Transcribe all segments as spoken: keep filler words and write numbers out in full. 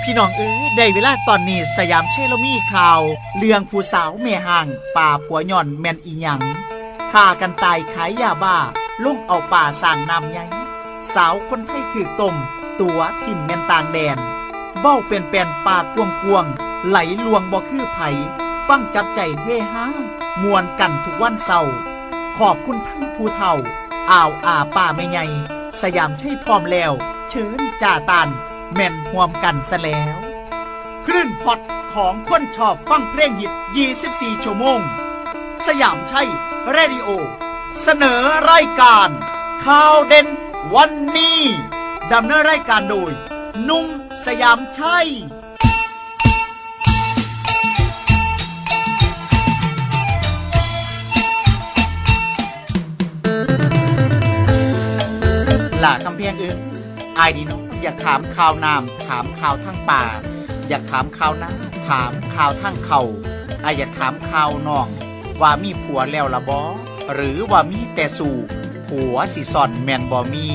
พี่น้องเอ้ย ได้เวลาตอนนี้สยามชัยเรามีข่าว เรื่องผู้สาวแม่ฮ้างป่าผัวย้อนแม่นอีหยัง ฆ่ากันตายขายยาบ้า ลงเอาป่าสร้างน้ำใหญ่ สาวคนไทยถืกต้ม ตั๋วถิ่มแม่นต่างแดน เว้าแป้นๆ ปากกว้างๆ ไหลลวงบ่คือไผ ฟังจับใจเฮฮา ม่วนกันทุกวันเสาร์ ขอบคุณทั้งผู้เฒ่า อ่าวอาป้าแม่ใหญ่ สยามชัยพร้อมแล้ว เชิญจ่าตาน แม่นร่วมกันซะแล้ว คลื่นฮอตของคนชอบฟังเพลงฮิต ยี่สิบสี่ ชั่วโมง สยามชัยเรดิโอ เสนอรายการข่าวเด่นวันนี้ ดำเนินรายการโดย หนุ่มสยามชัย ล่าคำเพียงอื่น อายนี่เนาะ อยากถามข่าวน้ำ ถามข่าวทางป่า อยากถามข่าวนา ถามข่าวทางเขา อายอยากถามข่าวน้อง ว่ามีผัวแล้วละบ่ หรือว่ามีแต่สู่ ผัวสิซ่อนแม่นบ่มี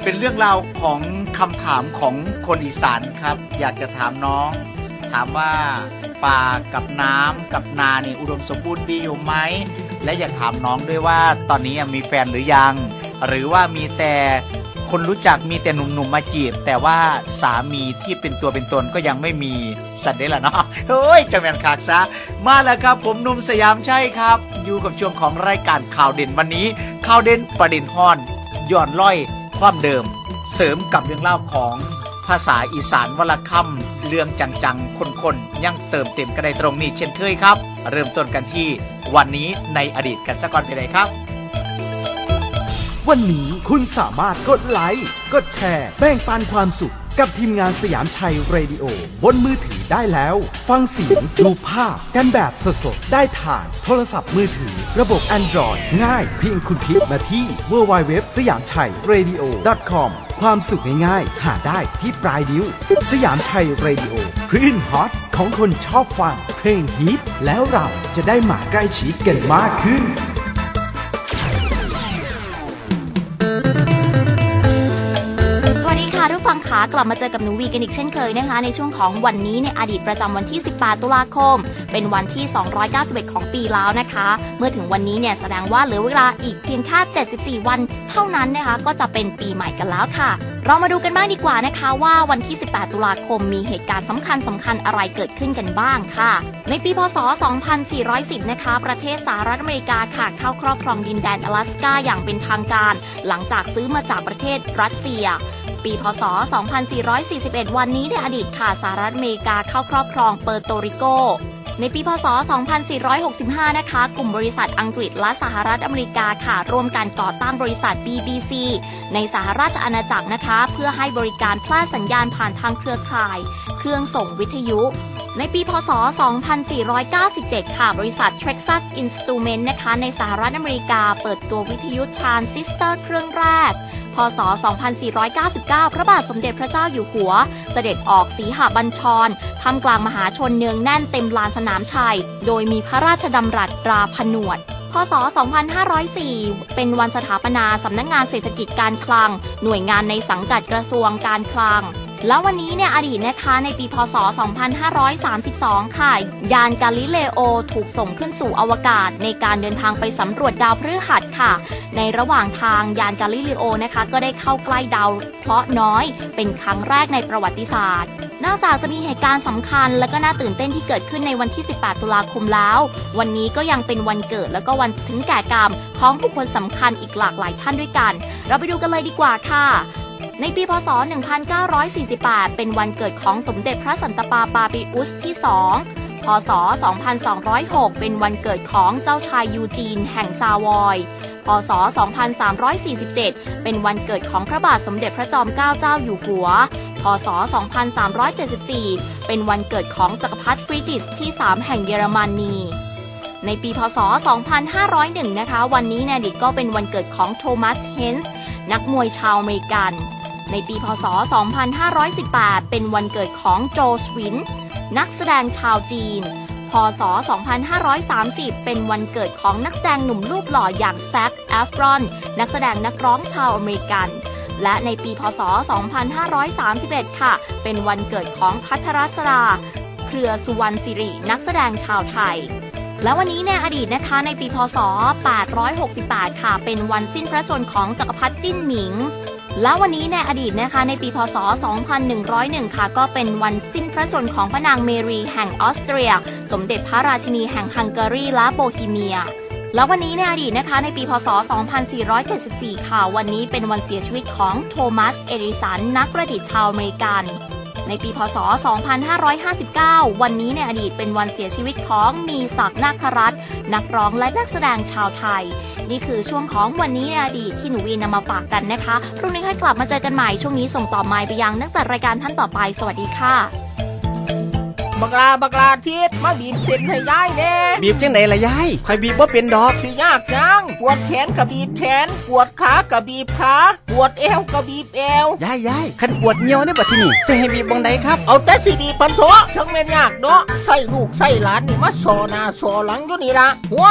เป็นเรื่องราวของคำถามของคนอีสานครับ อยากจะถามน้อง ถามว่าป่ากับน้ำกับนานี่อุดมสมบูรณ์ดีอยู่ไหม และอยากถามน้องด้วยว่าตอนนี้มีแฟนหรือยัง หรือว่ามีแต่คนรู้จัก มีแต่หนุ่มๆมาจีบ แต่ว่าสามีที่เป็นตัวเป็นตนก็ยังไม่มี สันเด้ล่ะเนาะ โอ้ย จะแม่นคักซะ มาแล้วครับ ผมหนุ่มสยามชัยครับ อยู่กับช่วงของรายการข่าวเด่นวันนี้ ข่าวเด่นประเด็นฮ้อน ย้อนรอยความเดิม เสริมกับเรื่องเล่าของภาษาอีสานวรรณคำ เรื่องจังๆ คนๆ ยังเติมเต็มกันได้ตรงนี้เช่นเคยครับ เริ่มต้นกันที่วันนี้ในอดีตกันสักก่อนไปเลยครับ วันนี้คุณสามารถกดไลค์ กดแชร์ แบ่งปันความสุขกับทีมงานสยามชัยเรดิโอบนมือถือได้แล้ว ฟังเสียง ดูภาพกันแบบสดๆ ได้ทางโทรศัพท์มือถือ ระบบ Android ง่ายเพียงคุณพิมพ์มาที่ ดับเบิลยู ดับเบิลยู ดับเบิลยู ดอท สยามชัยเรดิโอ ดอท คอม ความสุขง่ายๆ หาได้ที่ปลายนิ้ว สยามชัยเรดิโอ คลื่นฮอตของคนชอบฟังเพลงฮิต แล้วเราจะได้มาใกล้ชิดกันมากขึ้น สวัสดีค่ะทุกฟังขากลับมาเจอกับหนูวีกันอีกเช่นเคยนะคะ ในช่วงของวันนี้ในอดีตประจำวันที่ สิบแปด ตุลาคม เป็นวันที่ สองร้อยเก้าสิบเอ็ด ของปีแล้วนะคะ เมื่อถึงวันนี้เนี่ยแสดงว่าเหลือเวลาอีกเพียงแค่ เจ็ดสิบสี่ วันเท่านั้นนะคะ ก็จะเป็นปีใหม่กันแล้วค่ะ เรามาดูกันบ้างดีกว่านะคะว่าวันที่ สิบแปด ตุลาคมมีเหตุการณ์สำคัญสำคัญอะไรเกิดขึ้นกันบ้างค่ะ ในปี พ.ศ. สองพันสี่ร้อยสิบ นะคะ ประเทศสหรัฐอเมริกาค่ะ เข้าครอบครองดินแดน阿拉斯加อย่างเป็นทางการ หลังจากซื้อมาจากประเทศรัสเซีย ปี พ.ศ. สองพันสี่ร้อยสี่สิบเอ็ด วันนี้ในอดีตค่ะ สหรัฐอเมริกาเข้าครอบครองเปอร์โตริโก ในปี พ.ศ. สองพันสี่ร้อยหกสิบห้า นะคะ กลุ่มบริษัทอังกฤษและสหรัฐอเมริกาค่ะ ร่วมกันก่อตั้งบริษัท บี บี ซี ในสหราชอาณาจักรนะคะ เพื่อให้บริการแพร่สัญญาณผ่านทางเครือข่าย เครื่องส่งวิทยุ ในปี พ.ศ. สองพันสี่ร้อยเก้าสิบเจ็ด ค่ะ บริษัท Texas Instrument นะคะ ในสหรัฐอเมริกา เปิดตัววิทยุทรานซิสเตอร์เครื่องแรก พ.ศ. สองพันสี่ร้อยเก้าสิบเก้า พระบาทสมเด็จพระเจ้าอยู่หัว เสด็จออกสีหบัญชร ท่ามกลางมหาชนเนืองแน่นเต็มลานสนามชัย โดยมีพระราชดำรัสตราผนวด พ.ศ. สองพันห้าร้อยสี่ เป็นวันสถาปนาสำนักงานเศรษฐกิจการคลัง หน่วยงานในสังกัดกระทรวงการคลัง แล้ววันนี้เนี่ยอดีตนะคะ ในปี พ.ศ. สองพันห้าร้อยสามสิบสอง ค่ะ ยานกาลิเลโอ ถูกส่งขึ้นสู่อวกาศ ในการเดินทางไปสำรวจดาวพฤหัสค่ะ ในระหว่างทางยานกาลิเลโอนะคะ ก็ได้เข้าใกล้ดาวเคราะห์น้อย เป็นครั้งแรกในประวัติศาสตร์ นอกจากจะมีเหตุการณ์สำคัญ และก็น่าตื่นเต้นที่เกิดขึ้นในวันที่ สิบแปด ตุลาคมแล้ว วันนี้ก็ยังเป็นวันเกิด และก็วันถึงแก่กรรม ของบุคคลสำคัญอีกหลากหลายท่านด้วยกัน เราไปดูกันเลยดีกว่าค่ะ ในปี พ.ศ. หนึ่งพันเก้าร้อยสี่สิบแปด เป็นวันเกิดของสมเด็จพระสันตะปาปาปิอุสที่ สอง พ.ศ. สองพันสองร้อยหก เป็นวันเกิดของเจ้าชายยูจีนแห่งซาวอย พ.ศ. สองพันสามร้อยสี่สิบเจ็ด เป็นวันเกิดของพระบาทสมเด็จพระจอมเกล้าเจ้าอยู่หัว พ.ศ. สองพันสามร้อยเจ็ดสิบสี่ เป็นวันเกิดของจักรพรรดิฟริดริชที่ สาม แห่งเยอรมนี ในปี พ.ศ. สองพันห้าร้อยหนึ่ง นะคะ วันนี้ในอดีตก็เป็นวันเกิดของโทมัส เฮนส์ นักมวยชาวอเมริกัน ในปี พ.ศ. สองพันห้าร้อยสิบแปด เป็นวันเกิดของโจ สวิน นักแสดงชาวจีน พ.ศ. สองพันห้าร้อยสามสิบ เป็นวันเกิดของนักแสดงหนุ่มรูปหล่ออย่างแซ็ค แอฟรอน นักแสดงนักร้องชาวอเมริกัน และในปี พ.ศ. สองพันห้าร้อยสามสิบเอ็ด ค่ะ เป็นวันเกิดของภัทรศรา เครือสุวรรณสิริ นักแสดงชาวไทย และวันนี้ในอดีตนะคะ ในปี พ.ศ. แปดร้อยหกสิบแปด ค่ะ เป็นวันสิ้นพระชนม์ของจักรพรรดิจิ้นหมิง และวันนี้ในอดีตนะคะ ในปี พ.ศ. สองพันหนึ่งร้อยหนึ่ง ค่ะ ก็เป็นวันสิ้นพระชนม์ของพระนางเมรีแห่งออสเตรีย สมเด็จพระราชินีแห่งฮังการีและโบฮีเมีย และวันนี้ในอดีตนะคะ ในปี พ.ศ. สองพันสี่ร้อยเจ็ดสิบสี่ ค่ะ วันนี้เป็นวันเสียชีวิตของโทมัส เอดิสัน นักประดิษฐ์ชาวอเมริกัน ในปี พ.ศ. สองพันห้าร้อยห้าสิบเก้า วันนี้ในอดีตเป็นวันเสียชีวิตของมีศักดิ์ นาครัตน์ นักร้องและนักแสดงชาวไทย นี่คือช่วงของวันนี้ในอดีตที่หนูวีนำมาฝากกันนะคะ พรุ่งนี้ค่อยกลับมาเจอกันใหม่ ช่วงนี้ส่งต่อไมค์ไปยังนักจัดรายการท่านต่อไป สวัสดีค่ะ บักลาบักลาทิดมาบีบเส้นให้ยายแหน่ บีบจังไดล่ะยาย ข่อยบีบบ่เป็นดอก สิยากหยัง ปวดแขนก็บีบแขน ปวดขาก็บีบขา ปวดแอวก็บีบแอว ยายยาย คันปวดเหี่ยวในบัดทีนี้จะให้บีบบ่งใดครับ เอาแต่สิบีบพันโทะช่างแม่นยากเนาะ ใส่ลูกใส่หลานนี่มาสอหน้าสอหลังอยู่นี่ละหัว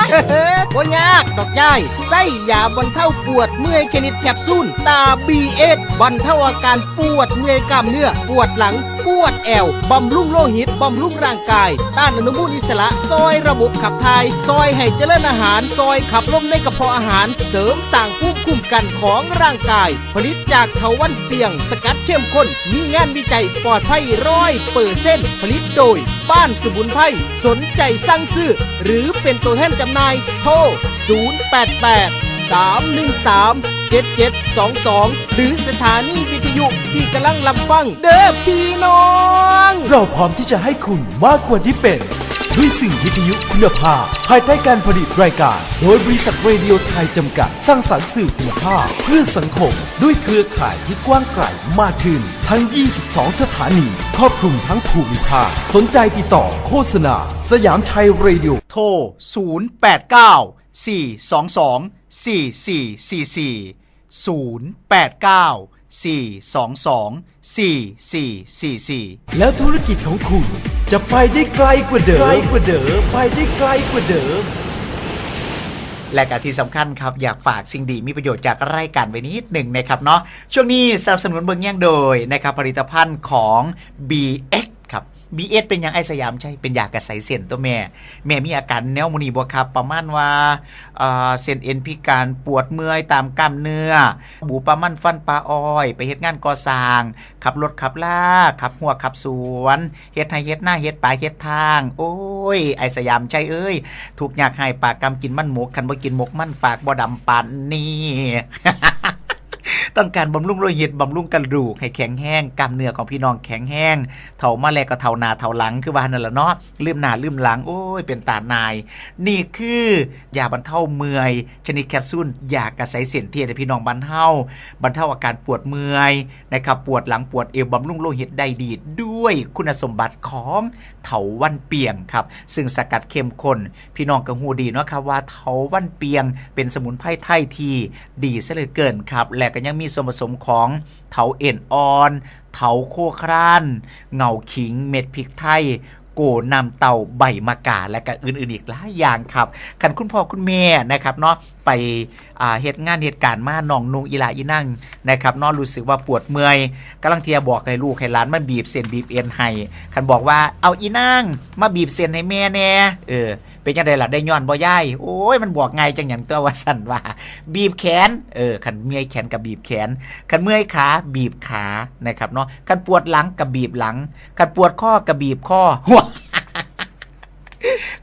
บ่ยากดอกยาย ใส่ยาบรรเทาปวดเมื่อยชนิดแคปซูลตา บีเอส บรรเทาอาการปวดเมื่อยกล้ามเนื้อ ปวดหลัง ปวดแอว บำรุงโลหิต บำรุงร่างกาย ต้านอนุมูลอิสระ ซอยระบบขับถ่าย ซอยให้เจริญอาหาร ซอยขับลมในกระเพาะอาหาร เสริมสร้างภูมิคุ้มกันของร่างกาย ผลิตจากเถาวัลย์เปียง สกัดเข้มข้น มีงานวิจัยปลอดภัยร้อยเปอร์เซ็นต์ ผลิตโดยบ้านสมุนไพร สนใจสั่งซื้อ หรือเป็นตัวแทนจำหน่าย โทร ศูนย์แปดแปด สามหนึ่งสาม เจ็ดเจ็ดสองสอง หรือสถานีวิทยุที่กำลังรับฟัง เด้อพี่น้อง เราพร้อมที่จะให้คุณมากกว่าที่เป็น ด้วยสื่อวิทยุคุณภาพ ภายใต้การผลิตรายการ โดยบริษัทเรดิโอไทยจำกัด สร้างสรรค์สื่อคุณภาพ เพื่อสังคม ด้วยเครือข่ายที่กว้างไกลมากขึ้น ทั้ง ยี่สิบสอง สถานี ครอบคลุมทั้งภูมิภาค สนใจติดต่อโฆษณา สยามไทยเรดิโอ โทร ศูนย์แปดเก้า สี่สองสอง สี่สี่สี่สี่ ศูนย์แปดเก้า สี่สองสอง สี่สี่สี่สี่ แล้วธุรกิจของคุณจะไปได้ไกลกว่าเดิม ไกลกว่าเดิม ไปได้ไกลกว่าเดิม และก็ที่สำคัญครับ อยากฝากสิ่งดีมีประโยชน์จากรายการไว้นิดหนึ่งนะครับเนาะ ช่วงนี้สนับสนุนเบิ่งแย่งโดยนะครับ ผลิตภัณฑ์ของ บีเอส ครับ บีเอส เป็นหยังไอ้สยามชัย เป็นยากระใสเส้นตัวแม่ แม่มีอาการแนวหมู่นี้บ่ครับ ประมาณว่าเอ่อเส้นเอ็นพิการ ปวดเมื่อยตามกล้ามเนื้อ บูปลามันฟันปลาอ้อย ไปเฮ็ดงานก่อสร้าง ขับรถขับลา ขับฮวกขับสวน เฮ็ดไฮ่เฮ็ดนา เฮ็ดป่าเฮ็ดทาง โอ้ย ไอ้สยามชัยเอ้ย ทุกข์ยากไร้ปากกำกินมันหมก คันบ่กินหมกมันปากบ่ดำปานนี้ ต้องการบำรุงโลหิต บำรุงกระดูกให้แข็งแรง กล้ามเนื้อของพี่น้องแข็งแรง เฒ่ามาแล้วก็เฒ่าหน้าเฒ่าหลัง คือว่านั่นล่ะเนาะ ลืมหน้าลืมหลัง โอ้ย เป็นตาหน่าย นี่คือยาบรรเทาเมื่อย ชนิดแคปซูล ยากระใสเส้น ที่ให้พี่น้องบ้านเฮา บรรเทาอาการปวดเมื่อยนะครับ ปวดหลังปวดเอว บำรุงโลหิตได้ดี ด้วยคุณสมบัติของเถาวัลย์เปียงครับ ซึ่งสกัดเข้มข้น พี่น้องก็ฮู้ดีเนาะครับว่าเถาวัลย์เปียงเป็นสมุนไพรไทยที่ดีซะเหลือเกินครับ และก็ยังมีส่วนผสมของเถาเอ็นอ่อน เถาโคคราน เหง้าขิง เม็ดพริกไทย โกน้ำเต้า ใบมะกา และก็อื่นๆอีกหลายอย่างครับ คันคุณพ่อคุณแม่นะครับเนาะ ไปอ่าเฮ็ดงานเฮ็ดการมา น้องนุ่ง อีหล่าอีนางนะครับเนาะ รู้สึกว่าปวดเมื่อย กำลังเที่ยบอกให้ลูกให้หลานมันบีบเส้นบีบเอ็นให้ คันบอกว่า เอาอีนางมาบีบเส้นให้แม่แหน่ เออ เป็นจั่งใดล่ะ ได้ย้อนบ่ยาย โอ้ย มันบอกง่ายจั่งหยังตัว ว่าซั่นว่า บีบแขน เออ คันเมื่อยแขนก็บีบแขน คันเมื่อยขาบีบขานะครับเนาะ คันปวดหลังก็บีบหลัง คันปวดคอก็บีบคอ หัว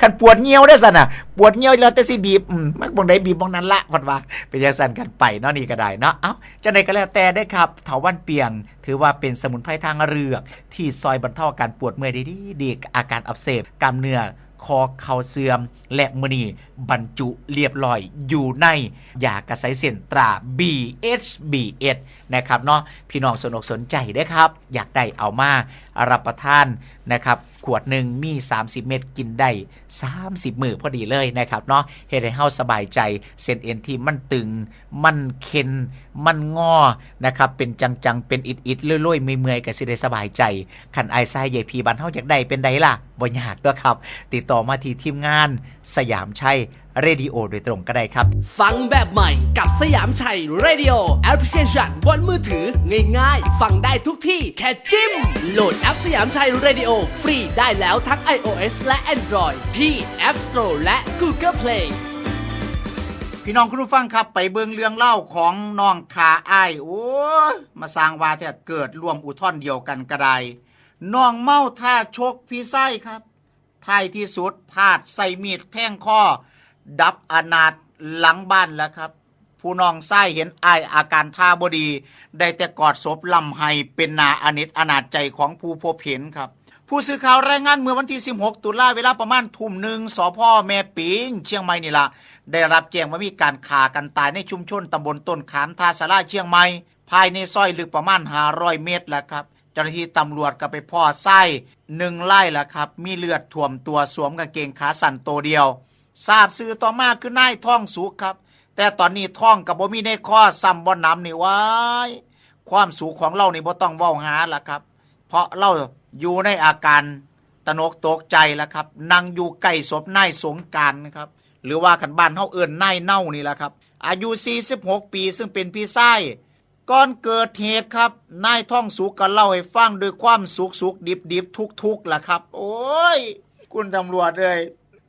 คันปวดเหี่ยวเด้อซั่นน่ะ ปวดเหี่ยวแล้วแต่สิบีบ อืม มักหม่องใดบีบหม่องนั้นละ เพิ่นว่า เป็นจั่งซั่นกันไปเนาะ นี่ก็ได้เนาะ เอ้า จั่งใดก็แล้วแต่เด้อครับ เถาวัลย์เปียง ถือว่าเป็นสมุนไพรทางเลือกที่ซอยบรรเทาอาการปวดเมื่อยได้ดี ดีอาการอักเสบ กล้ามเนื้อ ข้อเข่าเสื่อม และมื้อนี้บรรจุเรียบร้อยอยู่ในยากระใสเส้นตรา บีเอช บีเอช นะครับเนาะ พี่น้องสนอกสนใจเด้อครับ อยากได้เอามารับประทานนะครับ ขวดหนึ่งมี สามสิบ เม็ด กินได้ สามสิบ มื้อพอดีเลยนะครับเนาะ เฮ็ดให้เฮาสบายใจ เส้นเอ็นที่มันตึง มันเข็น มันงอนะครับ เป็นจังๆ เป็นอิดๆ โลยๆ เมื่อยๆ ก็สิได้สบายใจ คันอ้ายชายใหญ่พี่บ้านเฮาอยากได้เป็นใดล่ะ บ่ยากตัวครับ ติดต่อมาที่ทีมงานสยามชัย เรดิโอโดยตรงก็ได้ครับ ฟังแบบใหม่กับสยามชัยเรดิโอแอปพลิเคชันบนมือถือง่ายๆ ฟังได้ทุกที่แค่จิ้ม โหลดแอปสยามชัยเรดิโอฟรีได้แล้วทั้ง iOS และ Android ที่ App Store และ Google Play พี่น้องคุณผู้ฟังครับ ไปเบิ่งเรื่องเล่าของน้องขาอ้าย โอ้ย มาสร้างว่าแท้ เกิดร่วมอุทธรณ์เดียวกันก็ได้ น้องเมาท้าชกพี่ชายครับ ท้ายที่สุดพลาดใส่มีดแทงคอ ดับอนาถหลังบ้านแล้วครับ ผู้น้องชายเห็นอ้ายอาการท่าบ่ดี ได้แต่กอดศพร่ำไห้เป็นหน้าอเนจอนาถใจของผู้พบเห็นครับ ผู้สื่อข่าวรายงานเมื่อวันที่ สิบหก ตุลา เวลาประมาณทุ่มหนึ่ง สภ.แม่ปิง เชียงใหม่นี่ละ ได้รับแจ้งว่ามีการฆ่ากันตายในชุมชนตำบลต้นขาม ท่าสารา เชียงใหม่ ภายในซอยลึกประมาณ ห้าร้อย เมตรแล้วครับ เจ้าหน้าที่ตำรวจก็ไปพ้อชายหนึ่งรายแล้วครับ มีเลือดท่วมตัว สวมกางเกงขาสั้นตัวเดียว ทราบชื่อต่อมาคือนายทองสุขครับ แต่ตอนนี้ทองก็บ่มีในคอ ซ้ำบ่หนำนี่ ว้าย ความสุขของเรานี่บ่ต้องเว้าหาละครับ เพราะเราอยู่ในอาการตระหนกตกใจแล้วครับ นั่งอยู่ใกล้ศพนายสงกรานต์นะครับ หรือว่าคันบ้านเฮาเอิ้นนายเน่านี่แหละครับ อายุ สี่สิบหก ปี ซึ่งเป็นพี่ชาย ก่อนเกิดเหตุครับ นายทองสุขก็เล่าให้ฟังด้วยความสุขสุขดิบดิบทุกทุกข์ล่ะครับ โอ้ย คุณตำรวจเอ้ย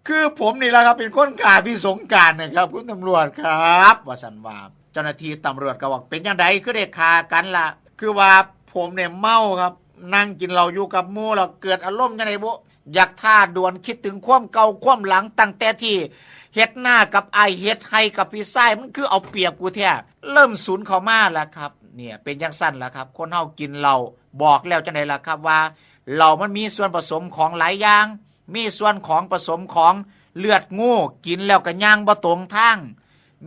คือผมนี่แหละครับ เป็นคนฆ่าพี่สงกรานต์นะครับ คุณตำรวจครับ ว่าซั่นว่า เจ้าหน้าที่ตำรวจก็บอก เป็นจั่งใดคือได้ฆ่ากันล่ะ คือว่าผมเนี่ยเมาครับ นั่งกินเหล้าอยู่กับหมู่แล้วเกิดอารมณ์จั่งใดบุ อยากท้าดวล คิดถึงความเก่าความหลัง ตั้งแต่ที่เฮ็ดนากับอ้าย เฮ็ดไร่กับพี่ชาย มันคือเอาเปรียบกูแท้ เริ่มสุนเข้ามาแล้วครับ เนี่ยเป็นจั่งซั่นล่ะครับ คนเฮากินเหล้า บอกแล้วจั่งใดล่ะครับว่าเหล้ามันมีส่วนผสมของหลายอย่าง มีส่วนของผสมของเลือดงู กินแล้วก็ย่างบ่ตรงทาง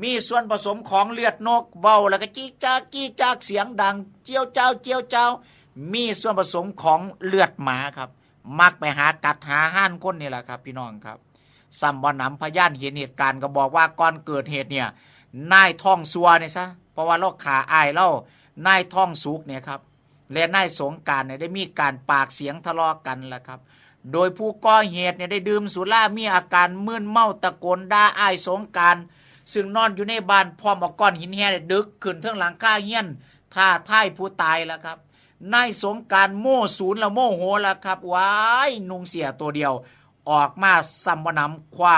มีส่วนผสมของเลือดนก เว้าแล้วก็จี๊ดจ๊าดจี๊ดจ๊าด เสียงดัง เจี๊ยวจ้าวเจี๊ยวจ้าว มีส่วนผสมของเลือดหมาครับ มักไปหากัดหาฮ่านคนนี่แหละครับ พี่น้องครับ ซ้ำบ่หนำ พยานเห็นเหตุการณ์ก็บอกว่าก่อนเกิดเหตุเนี่ย นายทองสัวเนี่ยซะ เพราะว่าเราฆ่าอ้ายเรา นายทองสุขเนี่ยครับ และนายสงกรานต์เนี่ยได้มีการปากเสียงทะเลาะกันล่ะครับ โดยผู้ก่อเหตุเนี่ยได้ดื่มสุรา มีอาการมึนเมา ตะโกนด่าอ้ายสงกรานต์ ซึ่งนอนอยู่ในบ้าน พร้อมเอาก้อนหินแห่เนี่ยดึกขึ้นเทิงหลังคาเฮือน ท้าทายผู้ตายล่ะครับ นายสงกรานต์โมโหสุนแล้วโมโหล่ะครับ ว้าย นุ่งเสื้อตัวเดียว ออกมา ซ้ำบ่หนำ คว้า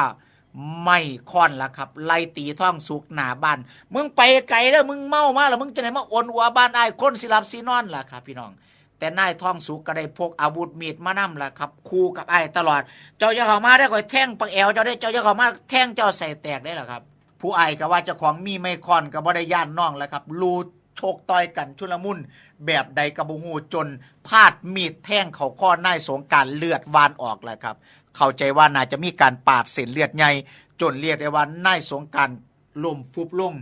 ไม้ค้อนล่ะครับ ไล่ตีทองสุขหน้าบ้าน มึงไปไกลเด้อ มึงเมามาแล้ว มึงจั่งใดมาโอนอัวบ้านอ้าย คนสิหลับสินอนล่ะครับ พี่น้อง แต่นายทองสุขก็ได้พกอาวุธมีดมานำล่ะครับ คู่กับอ้ายตลอด เจ้าอย่าเข้ามาเด้อ ข้อยแทงปักแอวเจ้าเด้อ เจ้าอย่าเข้ามา แทงเจ้าไส้แตกเด้อล่ะครับ ผู้อ้ายก็ว่าเจ้าของมีไม้ค้อน ก็บ่ได้ย้านน้องล่ะครับ ลูดชกต่อยกันชุลมุนแบบใดก็บ่ฮู้ จนพลาดมีดแทงเข้าคอนายสงกรานต์ เลือดหว่านออกล่ะครับ เข้าใจว่าน่าจะมีการปาดเส้นเลือดใหญ่ จนเรียกได้ว่านายสงกรานต์ล้มฟุบลง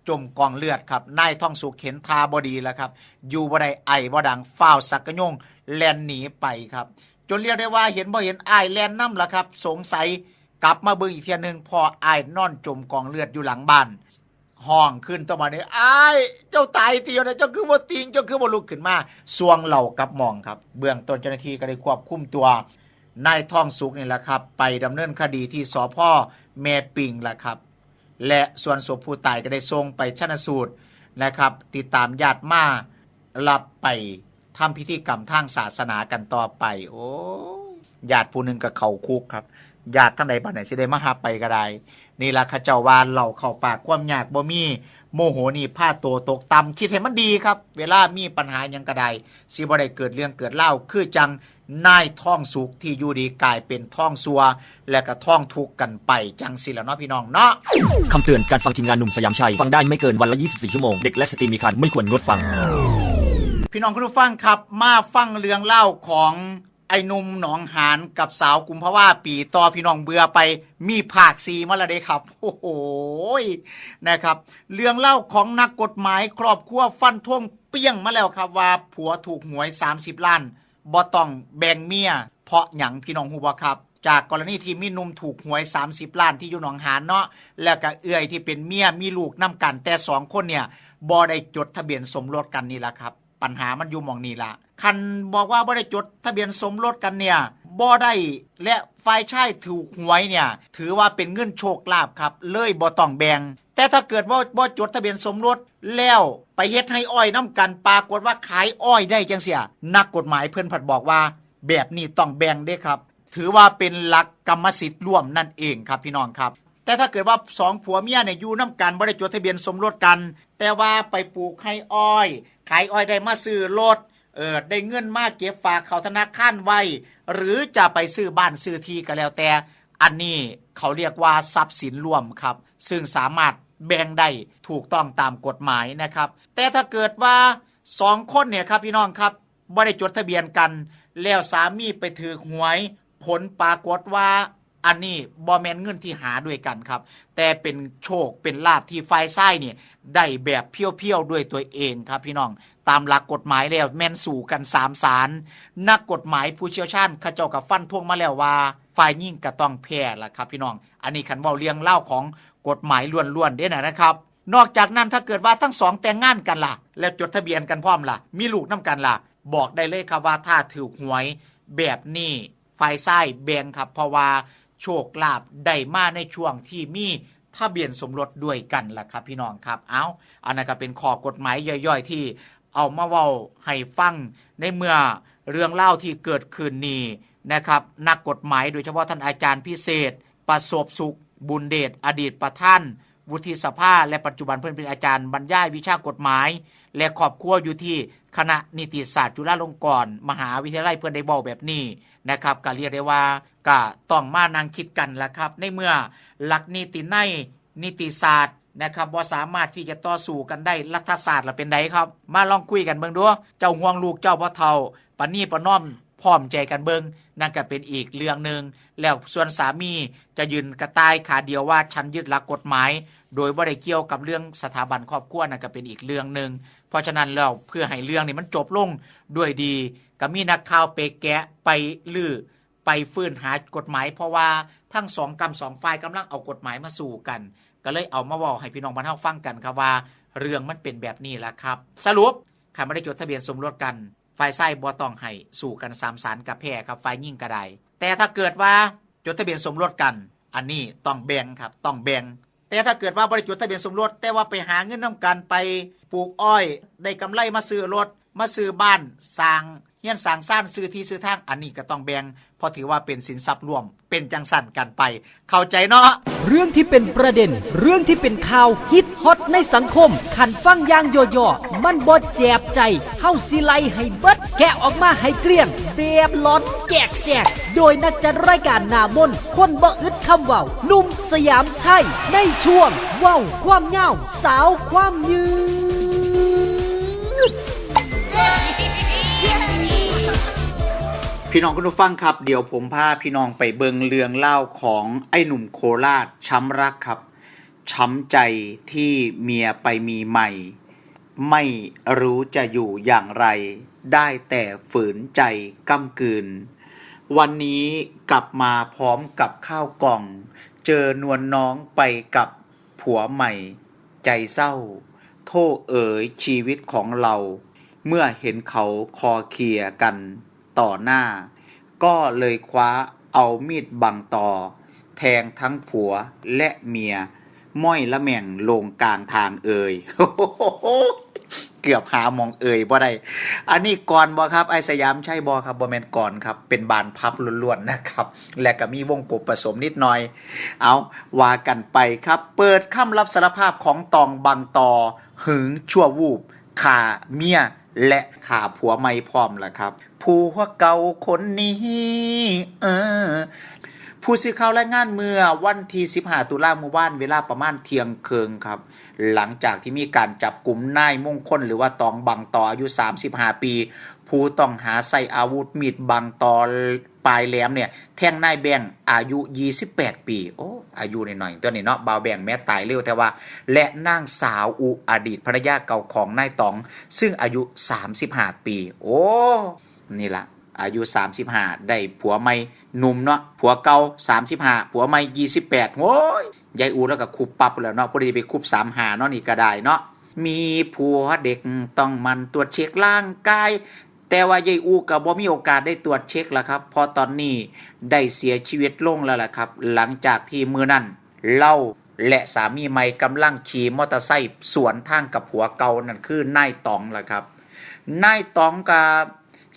จมกองเลือดครับ นายทองสุขเห็นท่าบ่ดีแล้วครับ อยู่บ่ได้ ไอบ่ดัง ฟ้าวสักกะโยงแล่นหนีไปครับ จนเรียกได้ว่าเห็นบ่เห็นอ้ายแล่นนำล่ะครับ สงสัยกลับมาเบิ่งอีกเทื่อนึง พ้ออ้ายนอนจมกองเลือดอยู่หลังบ้าน ฮ้องขึ้นต่อมาเนี่ย อ้าย เจ้าตายติเดี๋ยวนี้ เจ้าคือบ่ติง เจ้าคือบ่ลุกขึ้นมา ส่วงเหล้ากับหม่องครับ เบื้องต้นเจ้าหน้าที่ก็ได้ควบคุมตัวนายทองสุขนี่แหละครับ ไปดำเนินคดีที่ สภ.แม่ปิงล่ะครับ และส่วนศพผู้ตายก็ได้ส่งไปชันสูตรนะครับ ติดตามญาติมารับไปทำพิธีกรรมทางศาสนากันต่อไป โอ้ย ญาติผู้หนึ่งก็เข้าคุกครับ ญาติทางใดบัดนี้สิได้มารับไปก็ได้ นี่ล่ะเขาเจ้าว่าเหล้าเข้าปากความยากบ่มี โมโหนี่พาตัวตกต่ำ คิดให้มันดีครับ เวลามีปัญหาหยังก็ได้ สิบ่ได้เกิดเรื่องเกิดราว คือจั่งนายทองสุขที่อยู่ดีกลายเป็นทองสัว และก็ทองทุกข์กันไปจั่งซี้ล่ะเนาะพี่น้องเนาะ คำเตือน การฟังทีมงานหนุ่มสยามชัย ฟังได้ไม่เกินวันละ ยี่สิบสี่ ชั่วโมง เด็กและสตรีมีครรภ์ไม่ควรงดฟัง พี่น้องคุณผู้ฟังครับ มาฟังเรื่องเล่าของไอ้หนุ่มหนองหานกับสาวกุมภาวาปีต่อ พี่น้องเบื่อไป มีภาค สี่ มาแล้วเด้ครับ โอ้โหย นะครับ เรื่องเล่าของนักกฎหมายครอบครัวฟันธงเปี้ยงมาแล้วครับ ว่าผัวถูกหวย สามสิบ ล้าน บ่ต้องแบ่งเมีย เพราะหยังพี่น้องฮู้บ่ครับ จากกรณีที่มีหนุ่มถูกหวย สามสิบ ล้านที่อยู่หนองหานเนาะ แล้วก็เอื้อยที่เป็นเมียมีลูกนำกัน แต่สองคนเนี่ยบ่ได้จดทะเบียนสมรสกันนี่ล่ะครับ ปัญหามันอยู่หม่องนี้ล่ะ คันบอกว่าบ่ได้จดทะเบียนสมรสกันเนี่ย บ่ได้ และฝ่ายชายถูกหวยเนี่ย ถือว่าเป็นเงินโชคลาภครับ เลยบ่ต้องแบ่ง แต่ถ้าเกิดว่าบ่จดทะเบียนสมรสแล้วไปเฮ็ดไฮ่อ้อยนำกัน ปรากฏว่าขายอ้อยได้จั่งซี้ นักกฎหมายเพิ่นผัดบอกว่า แบบนี้ต้องแบ่งเด้ครับ ถือว่าเป็นหลักกรรมสิทธิ์ร่วมนั่นเองครับพี่น้องครับ แต่ถ้าเกิดว่าสองผัวเมียเนี่ยอยู่นำกัน บ่ได้จดทะเบียนสมรสกัน แต่ว่าไปปลูกไฮ่อ้อย ขายอ้อยได้มาซื้อรถ เออ ได้เงินมาเก็บฝากเข้าธนาคารไว้ หรือจะไปซื้อบ้านซื้อที่ก็แล้วแต่ อันนี้เขาเรียกว่าทรัพย์สินร่วมครับ ซึ่งสามารถแบ่งได้ถูกต้องตามกฎหมายนะครับ แต่ถ้าเกิดว่าสองคนเนี่ยครับพี่น้องครับ บ่ได้จดทะเบียนกัน แล้วสามีไปถืกหวย ผลปรากฏว่า อันนี้บ่แม่นเงินที่หาด้วยกันครับ แต่เป็นโชคเป็นลาภที่ฝ่ายชายนี่ได้แบบเพียวๆด้วยตัวเองครับพี่น้อง ตามหลักกฎหมายแล้วแม่นสู้กันสามศาล นักกฎหมายผู้เชี่ยวชาญเขาเจ้าก็ฟันธงมาแล้วว่า ฝ่ายหญิงก็ต้องแพ้ล่ะครับพี่น้อง อันนี้คันเว้าเรื่องราวของกฎหมายล้วนๆเด้อนะครับ นอกจากนั้นถ้าเกิดว่าทั้งสองแต่งงานกันล่ะ แล้วจดทะเบียนกันพร้อมล่ะ มีลูกนำกันล่ะ บอกได้เลยครับว่าถ้าถูกหวยแบบนี้ ฝ่ายชายแบ่งครับ เพราะว่าโชคลาภได้มาในช่วงที่มีทะเบียนสมรสด้วยกันล่ะครับพี่น้องครับ เอา อันนั้นก็เป็นข้อกฎหมายย่อยๆที่เอามาเว้าให้ฟัง ในเมื่อเรื่องราวที่เกิดขึ้นนี้นะครับ นักกฎหมายโดยเฉพาะท่านอาจารย์พิเศษ ประสบสุข บุญเดช อดีตประธานวุฒิสภา และปัจจุบันเพิ่นเป็นอาจารย์บรรยายวิชากฎหมาย และครอบครัวอยู่ที่คณะนิติศาสตร์จุฬาลงกรณ์มหาวิทยาลัย เพิ่นได้เว้าแบบนี้นะครับ ก็เรียกได้ว่าก็ต้องมานั่งคิดกันล่ะครับ ในเมื่อหลักนิตินัยนิติศาสตร์นะครับ บ่สามารถที่จะต่อสู้กันได้ รัฐศาสตร์ล่ะเป็นใดครับ มาลองคุยกันเบิ่งดู เจ้าห่วงลูกเจ้าบ่เฒ่า ประนีประนอมพร้อมใจกันเบิ่ง นั่นก็เป็นอีกเรื่องหนึ่ง แล้วส่วนสามีจะยืนกระต่ายขาเดียวว่าฉันยึดหลักกฎหมาย โดยบ่ได้เกี่ยวกับเรื่องสถาบันครอบครัว นั่นก็เป็นอีกเรื่องหนึ่ง เพราะฉะนั้นแล้วเพื่อให้เรื่องนี้มันจบลงด้วยดี ก็มีนักข่าวไปแกะไปรื้อไปฟื้นหากฎหมาย เพราะว่าทั้งสองกำสองฝ่ายกำลังเอากฎหมายมาสู้กัน ก็เลยเอามาเว้าให้พี่น้องบ้านเฮาฟังกันครับว่าเรื่องมันเป็นแบบนี้ล่ะครับ สรุป คันบ่ได้จดทะเบียนสมรสกัน ฝ่ายชายบ่ต้องให้สู้กันสามศาลก็แพ้ครับ ฝ่ายหญิงก็ได้ แต่ถ้าเกิดว่าจดทะเบียนสมรสกัน อันนี้ต้องแบ่งครับ ต้องแบ่ง แต่ถ้าเกิดว่าบ่ได้จดทะเบียนสมรส แต่ว่าไปหาเงินนำกัน ไปปลูกอ้อย ได้กำไรมาซื้อรถ มาซื้อบ้าน สร้างเรือนสร้างซาน ซื้อที่ซื้อทาง อันนี้ก็ต้องแบ่ง เพราะถือว่าเป็นสินทรัพย์ร่วม เป็นจั่งซั้นกันไป เข้าใจเนาะ เรื่องที่เป็นประเด็น เรื่องที่เป็นข่าวฮิตฮอตในสังคม คันฟังอย่างย่อๆ มันบ่แจบใจ เฮาสิไล่ให้เบิด แกะออกมาให้เกลี้ยง แบบหลอนแจกแจก โดยนักจัดรายการหน้ามนต์ คนบ่อึดคำเว้า หนุ่มสยามชัย ในช่วงเว้าความยาว สาวความยืด พี่น้องคุณผู้ฟังครับ เดี๋ยวผมพาพี่น้องไปเบิ่งเรื่องเล่าของไอ้หนุ่มโคราชช้ำรักครับ ช้ำใจที่เมียไปมีใหม่ ไม่รู้จะอยู่อย่างไร ได้แต่ฝืนใจก้ำกืน วันนี้กลับมาพร้อมกับข้าวกล่อง เจอนวลน้องไปกับผัวใหม่ ใจเศร้า โธ่เอ๋ยชีวิตของเรา เมื่อเห็นเขาคอเคลียร์กันต่อหน้า ก็เลยคว้าเอามีดบังตอ แทงทั้งผัวและเมีย ม้อยละแม่งลงกลางทางเอ่ย เกือบหาหม่องเอ่ยบ่ได้ อันนี้กลอนบ่ครับ ไอ้สยามชัย บ่ครับ บ่แม่นกลอนครับ เป็นบานพับล้วนๆนะครับ และก็มีวงกบผสมนิดหน่อย เอา ว่ากันไปครับ เปิดคำรับสารภาพของตองบังตอ หึงชั่ววูบ ฆ่าเมีย และฆ่าผัวใหม่พร้อมล่ะครับ ผัวเก่าคนนี้ เออ ผู้สื่อข่าวรายงานเมื่อวันที่สิบห้าตุลาเมื่อวาน เวลาประมาณเที่ยงครึ่งครับ หลังจากที่มีการจับกุมนายมงคล หรือว่าตองบังตอ อายุสามสิบห้าปี ผู้ต้องหาใช้อาวุธมีดบังตอปลายแหลมเนี่ย แทงนายแบงค์อายุยี่สิบแปดปี โอ้ อายุน้อยๆ ตัวนี้เนาะ บ่าวแบงค์แม้ตายเร็วแท้ว่า และนางสาวอุ อดีตภรรยาเก่าของนายตอง ซึ่งอายุสามสิบห้าปี โอ้ นี่ล่ะ อายุสามสิบห้า ได้ผัวใหม่หนุ่มเนาะ ผัวเก่าสามสิบห้า ผัวใหม่ยี่สิบแปด โอ้ย ยายอุแล้วก็คุบปั๊บแล้วเนาะ พอดีไปคุบสามห้าเนาะ นี่ก็ได้เนาะ มีผัวเด็กต้องหมั่นตรวจเช็คร่างกาย แต่ว่ายายอูก็บ่มีโอกาสได้ตรวจเช็คล่ะครับ เพราะตอนนี้ได้เสียชีวิตลงแล้วล่ะครับ หลังจากที่มื้อนั้นลาวและสามีใหม่กำลังขี่มอเตอร์ไซค์สวนทางกับผัวเก่า นั่นคือนายต๋องล่ะครับ นายต๋องก็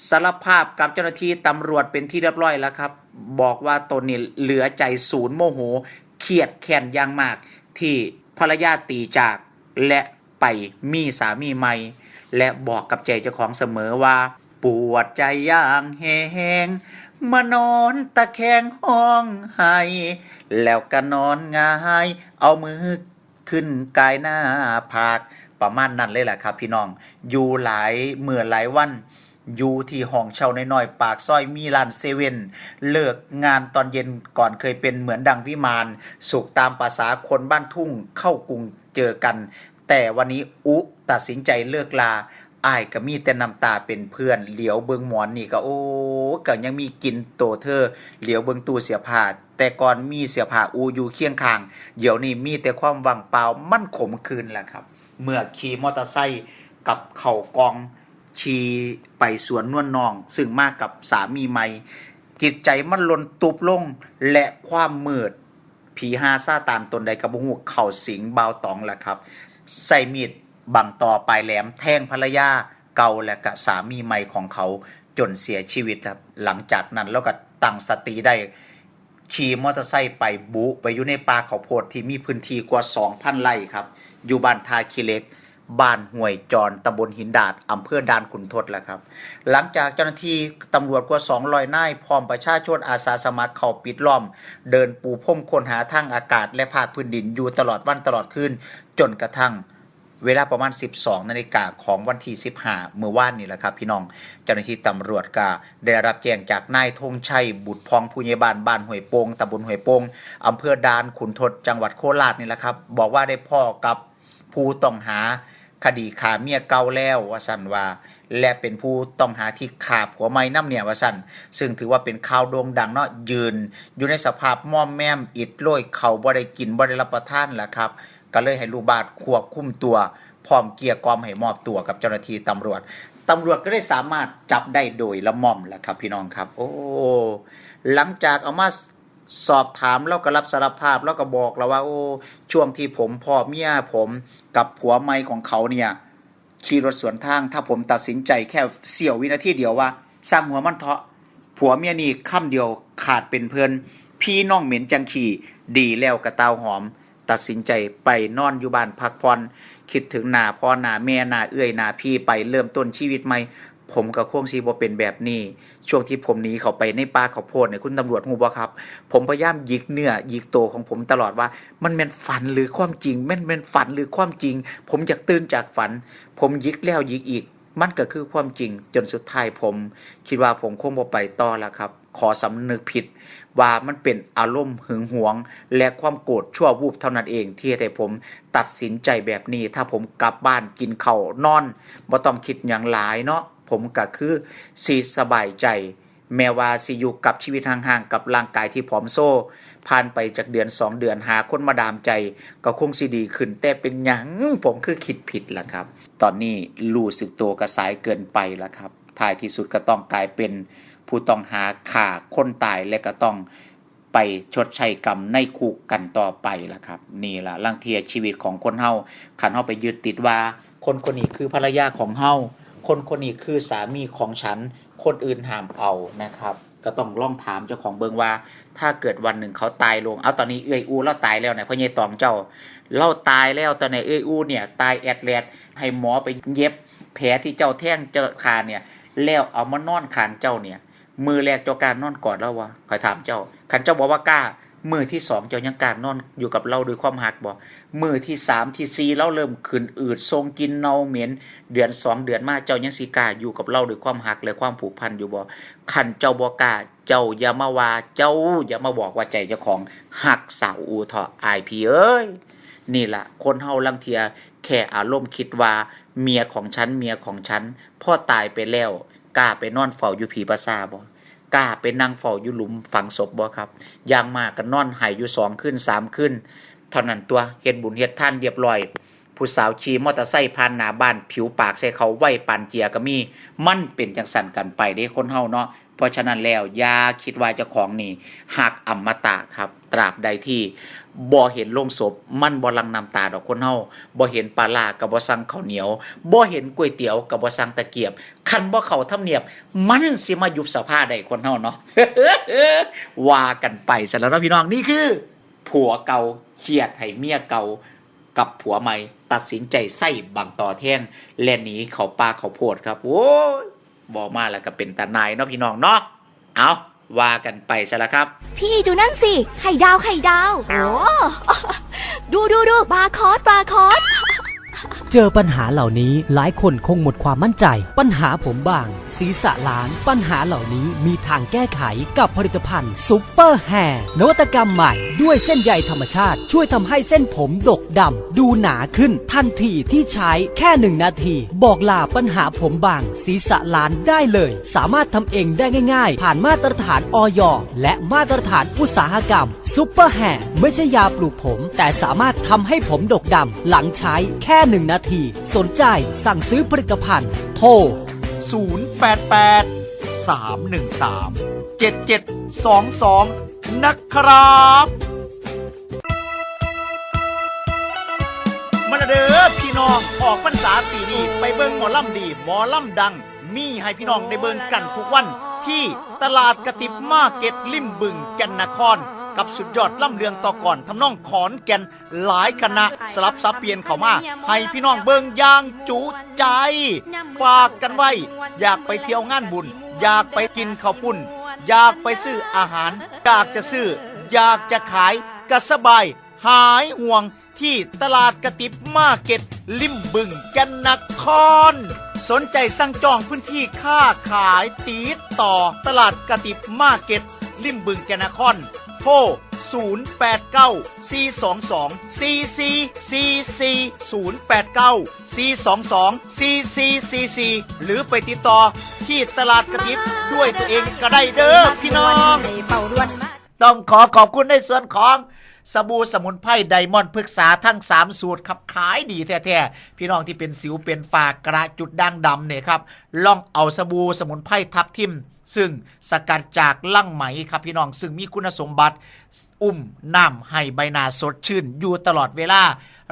สารภาพกับเจ้าหน้าที่ตำรวจเป็นที่เรียบร้อยแล้วครับ บอกว่าตนนี่เหลือใจสูญโมโห เครียดแค้นอย่างมาก ที่ภรรยาตีจากและไปมีสามีใหม่ และบอกกับใจเจ้าของเสมอว่า ปวดใจอย่างแฮง มานอนตะแคงฮ้องไห้ แล้วก็นอนหงาย เอามือขึ้นกายหน้าผาก ประมาณนั้นเลยล่ะครับพี่น้อง อยู่หลายมื้อหลายวัน อยู่ที่ห้องเช่าน้อยๆ ปากซอยมีร้านเซเว่น เลิกงานตอนเย็นก่อนเคยเป็นเหมือนดังวิมาน สุขตามประสาคนบ้านทุ่ง เข้ากรุงเจอกัน แต่วันนี้อุตัดสินใจเลิกลา อ้ายก็มีแต่น้ำตาเป็นเพื่อน เหลียวเบิ่งหมอนนี่ก็ โอ้ ก็ยังมีกลิ่นตัวเธอ เหลียวเบิ่งตู้เสื้อผ้า แต่ก่อนมีเสื้อผ้าอุอยู่เคียงข้าง เดี๋ยวนี้มีแต่ความว่างเปล่า มันขมขื่นล่ะครับ เมื่อขี่มอเตอร์ไซค์กับข้าวกล่อง ขี่ไปสวนนวลน้อง ซึ่งมากับสามีใหม่ จิตใจมันหล่นตุ๊บลง และความมืด ผีฮาซาตานตนใดก็บ่ฮู้เข้าสิงบ่าวต๋องล่ะครับ ใช้มีดบั้งต่อปลายแหลมแทงภรรยาเก่าและก็สามีใหม่ของเขาจนเสียชีวิตครับ หลังจากนั้นลาวก็ตั้งสติได้ ขี่มอเตอร์ไซค์ไปบุไปอยู่ในป่าข้าวโพดที่มีพื้นที่กว่าสองพันไร่ครับ อยู่บ้านท่าขี้เหล็ก บ้านห้วยจอน ตำบลหินดาด อำเภอด่านขุนทดล่ะครับ หลังจากเจ้าหน้าที่ตำรวจกว่าสองร้อยนาย พร้อมประชาชนอาสาสมัครเข้าปิดล้อม เดินปูพรมค้นหาทางอากาศและภาคพื้นดินอยู่ตลอดวันตลอดคืน จนกระทั่งเวลาประมาณสิบสองนาฬิกาของวันที่สิบห้า มื้อวานนี่แหละครับพี่น้อง เจ้าหน้าที่ตำรวจก็ได้รับแจ้งจากนายธงชัย บุตรพอง ผู้ใหญ่บ้านบ้านห้วยโป่ง ตำบลห้วยโป่ง อำเภอด่านขุนทด จังหวัดโคราชนี่แหละครับ บอกว่าได้พ้อกับผู้ต้องหาคดีฆ่าเมียเก่าแล้ว ว่าซั่นว่า และเป็นผู้ต้องหาที่ฆ่าผัวใหม่นำเนี่ย ว่าซั่น ซึ่งถือว่าเป็นข่าวโด่งดังเนาะ ยืนอยู่ในสภาพมอมแมม อิดโรย ข้าวบ่ได้กิน บ่ได้รับประทานล่ะครับ ก็เลยให้ลูกบ้านควบคุมตัว พร้อมเกลี้ยกล่อมให้มอบตัวกับเจ้าหน้าที่ตำรวจ ตำรวจก็ได้สามารถจับได้โดยละม่อมแหละครับพี่น้องครับ โอ้ หลังจากเอามาสอบถาม ลาวก็รับสารภาพ ลาวก็บอกแล้วว่า โอ้ ช่วงที่ผมพ้อเมียผมกับผัวใหม่ของเขาเนี่ย ขี่รถสวนทาง ถ้าผมตัดสินใจแค่เสี้ยววินาทีเดียวว่า "ซ่างหัวมันเถาะ" ผัวเมียนี่คำเดียวขาดเป็นเพื่อน "พี่น้องเหม็นจั่งขี้ ดีแล้วกะเต้าหอม" ตัดสินใจไปนอนอยู่บ้านพักผ่อน คิดถึงหน้าพ่อหน้าแม่หน้าเอื้อยหน้าพี่ ไปเริ่มต้นชีวิตใหม่ ผมก็คงสิบ่เป็นแบบนี้ ช่วงที่ผมหนีเข้าไปในป่าข้าวโพดเนี่ย คุณตำรวจฮู้บ่ครับ ผมพยายามหยิกเนื้อหยิกตัวของผมตลอดว่า มันแม่นฝันหรือความจริง มันแม่นฝันหรือความจริง ผมอยากตื่นจากฝัน ผมหยิกแล้วหยิกอีก มันก็คือความจริง จนสุดท้ายผมคิดว่าผมคงบ่ไปต่อแล้วครับ ขอสำนึกผิดว่ามันเป็นอารมณ์หึงหวง และความโกรธชั่ววูบเท่านั้นเอง ที่เฮ็ดให้ผมตัดสินใจแบบนี้ ถ้าผมกลับบ้านกินข้าวนอน บ่ต้องคิดหยังหลายเนาะ ผมก็คือสิสบายใจ แม้ว่าสิอยู่กับชีวิตห่างๆ กับร่างกายที่ผอมโซ ผ่านไปจากเดือนสองเดือน หาคนมาดามใจ ก็คงสิดีขึ้น แต่เป็นหยังผมคือคิดผิดล่ะครับ ตอนนี้รู้สึกตัวก็สายเกินไปแล้วครับ ท้ายที่สุดก็ต้องกลายเป็นผู้ต้องหาฆ่าคนตาย และก็ต้องไปชดใช้กรรมในคุกกันต่อไปล่ะครับ นี่ล่ะ ลางเทื่อชีวิตของคนเฮา คันเฮาไปยึดติดว่า คนคนนี้คือภรรยาของเฮา คนคนนี้คือสามีของฉัน คนอื่นห้ามเอานะครับ ก็ต้องลองถามเจ้าของเบิ่งว่า ถ้าเกิดวันหนึ่งเขาตายลง เอา ตอนนี้เอื้อยอู๋ลาวตายแล้วเนี่ย พ่อใหญ่ต๋องเจ้า ลาวตายแล้ว ตอนนี้เอื้อยอู๋เนี่ยตายแอดแลด ให้หมอไปเย็บแผลที่เจ้าแทงเจ้าฆ่าเนี่ย แล้วเอามานอนข้างเจ้าเนี่ย มื้อแรกเจ้ากล้านอนกอดลาวบ่ ข้อยถามเจ้า คันเจ้าบอกว่ากล้า มื้อที่สองเจ้ายังกล้านอนอยู่กับลาวด้วยความฮักบ่ มื้อที่สามที่สี่ลาวเริ่มขึ้นอืด ส่งกลิ่นเน่าเหม็น เดือนสองเดือนมาเจ้ายังสิกล้าอยู่กับลาวด้วยความฮักและความผูกพันอยู่บ่ คันเจ้าบ่กล้า เจ้าอย่ามาว่า เจ้าอย่ามาบอกว่าใจเจ้าของฮักสาวอู๋เถาะ อ้ายพี่เอ้ย นี่ล่ะ คนเฮาลางเทื่อแค่อารมณ์คิดว่าเมียของฉัน เมียของฉัน พอตายไปแล้ว กล้าไปนอนเฝ้าอยู่ผีป่าช้าบ่ กล้าไปนั่งเฝ้าอยู่หลุมฝังศพบ่ครับ อย่างมากก็นอนไห้อยู่สองคืนสามคืน เท่านั้นตั๊ว เฮ็ดบุญเฮ็ดทานเรียบร้อย ผู้สาวขี่มอเตอร์ไซค์ผ่านหน้าบ้าน ผิวปากใส่เขาไวปานเจียก็มี มันเป็นจั่งซั้นกันไปเด้คนเฮาเนาะ เพราะฉะนั้นแล้วอย่าคิดว่าเจ้าของนี่ฮักอมตะครับ ตราบใดที่บ่เห็นโลงศพ มันบ่หลั่งน้ำตาดอกคนเฮา บ่เห็นปลาร้าก็บ่สั่งข้าวเหนียว บ่เห็นก๋วยเตี๋ยวก็บ่สั่งตะเกียบ คันบ่เข้าทำเนียบ มันสิมายุบสภาได้คนเฮาเนาะ ว่ากันไปซะแล้วเนาะพี่น้อง นี่คือ ผัวเก่าเคียดให้เมียเก่ากับผัวใหม่ ตัดสินใจใส่บั้งต่อแทง และหนีเข้าป่าเข้าโพดครับ โอ้ย บ่มาแล้วก็เป็นตาหน่ายเนาะพี่น้องเนาะ เอา ว่ากันไปซะละครับ พี่ดูนั่นสิ ไข่ดาวไข่ดาว โอ้ ดูดูดู บาร์โค้ดบาร์โค้ด เจอปัญหาเหล่านี้หลายคนคงหมดความมั่นใจ ปัญหาผมบาง ศีรษะล้าน ปัญหาเหล่านี้มีทางแก้ไขกับผลิตภัณฑ์ซุปเปอร์แฮร์นวัตกรรมใหม่ ด้วยเส้นใยธรรมชาติ ช่วยทำให้เส้นผมดกดำ ดูหนาขึ้น ทันทีที่ใช้แค่หนึ่งนาที บอกลาปัญหาผมบาง ศีรษะล้านได้เลย สามารถทำเองได้ง่ายๆ ผ่านมาตรฐาน อย และมาตรฐานอุตสาหกรรม ซุปเปอร์แฮร์ไม่ใช่ยาปลูกผม แต่สามารถทำให้ผมดกดำหลังใช้แค่หนึ่งนาที สนใจสั่งซื้อผลิตภัณฑ์ โทร ศูนย์แปดแปด สามหนึ่งสาม เจ็ดเจ็ดสองสอง นะครับ มาละเด้อพี่น้อง ออกพรรษาปีนี้ไปเบิ่งหมอลำดี หมอลำดัง มีให้พี่น้องได้เบิ่งกันทุกวัน ที่ตลาดกะติบมาร์เก็ตริมบึงแก่นนคร กับสุดยอดล่ำเรื่องต่อกลอนทำนองขอนแก่น หลายคณะสลับสับเปลี่ยนเข้ามา ให้พี่น้องเบิ่งอย่างจุใจ ฝากกันไว้ อยากไปเที่ยวงานบุญ อยากไปกินข้าวปุ้น อยากไปซื้ออาหาร อยากจะซื้อ อยากจะขาย ก็สบาย หายห่วง ที่ตลาดกะติบมาร์เก็ตริมบึงแก่นนคร สนใจสั่งจองพื้นที่ค้าขายติดต่อตลาดกะติบมาร์เก็ตริมบึงแก่นนคร โทร ศูนย์แปดเก้า สี่สองสอง สี่สี่สี่สี่ ศูนย์แปดเก้า สี่สองสอง สี่สี่สี่สี่ หรือไปติดต่อที่ตลาดกะติบด้วยตัวเองก็ได้เด้อพี่น้อง ต้องขอขอบคุณในส่วนของสบู่สมุนไพรไดมอนด์พฤกษาทั้งสามสูตรครับ ขายดีแท้ๆ พี่น้องที่เป็นสิวเป็นฝ้ากระจุดด่างดำเนี่ยครับ ลองเอาสบู่สมุนไพรทับทิม ซึ่งสกัดจากรังไหมครับพี่น้อง ซึ่งมีคุณสมบัติอุ้มน้ำให้ใบหน้าสดชื่นอยู่ตลอดเวลา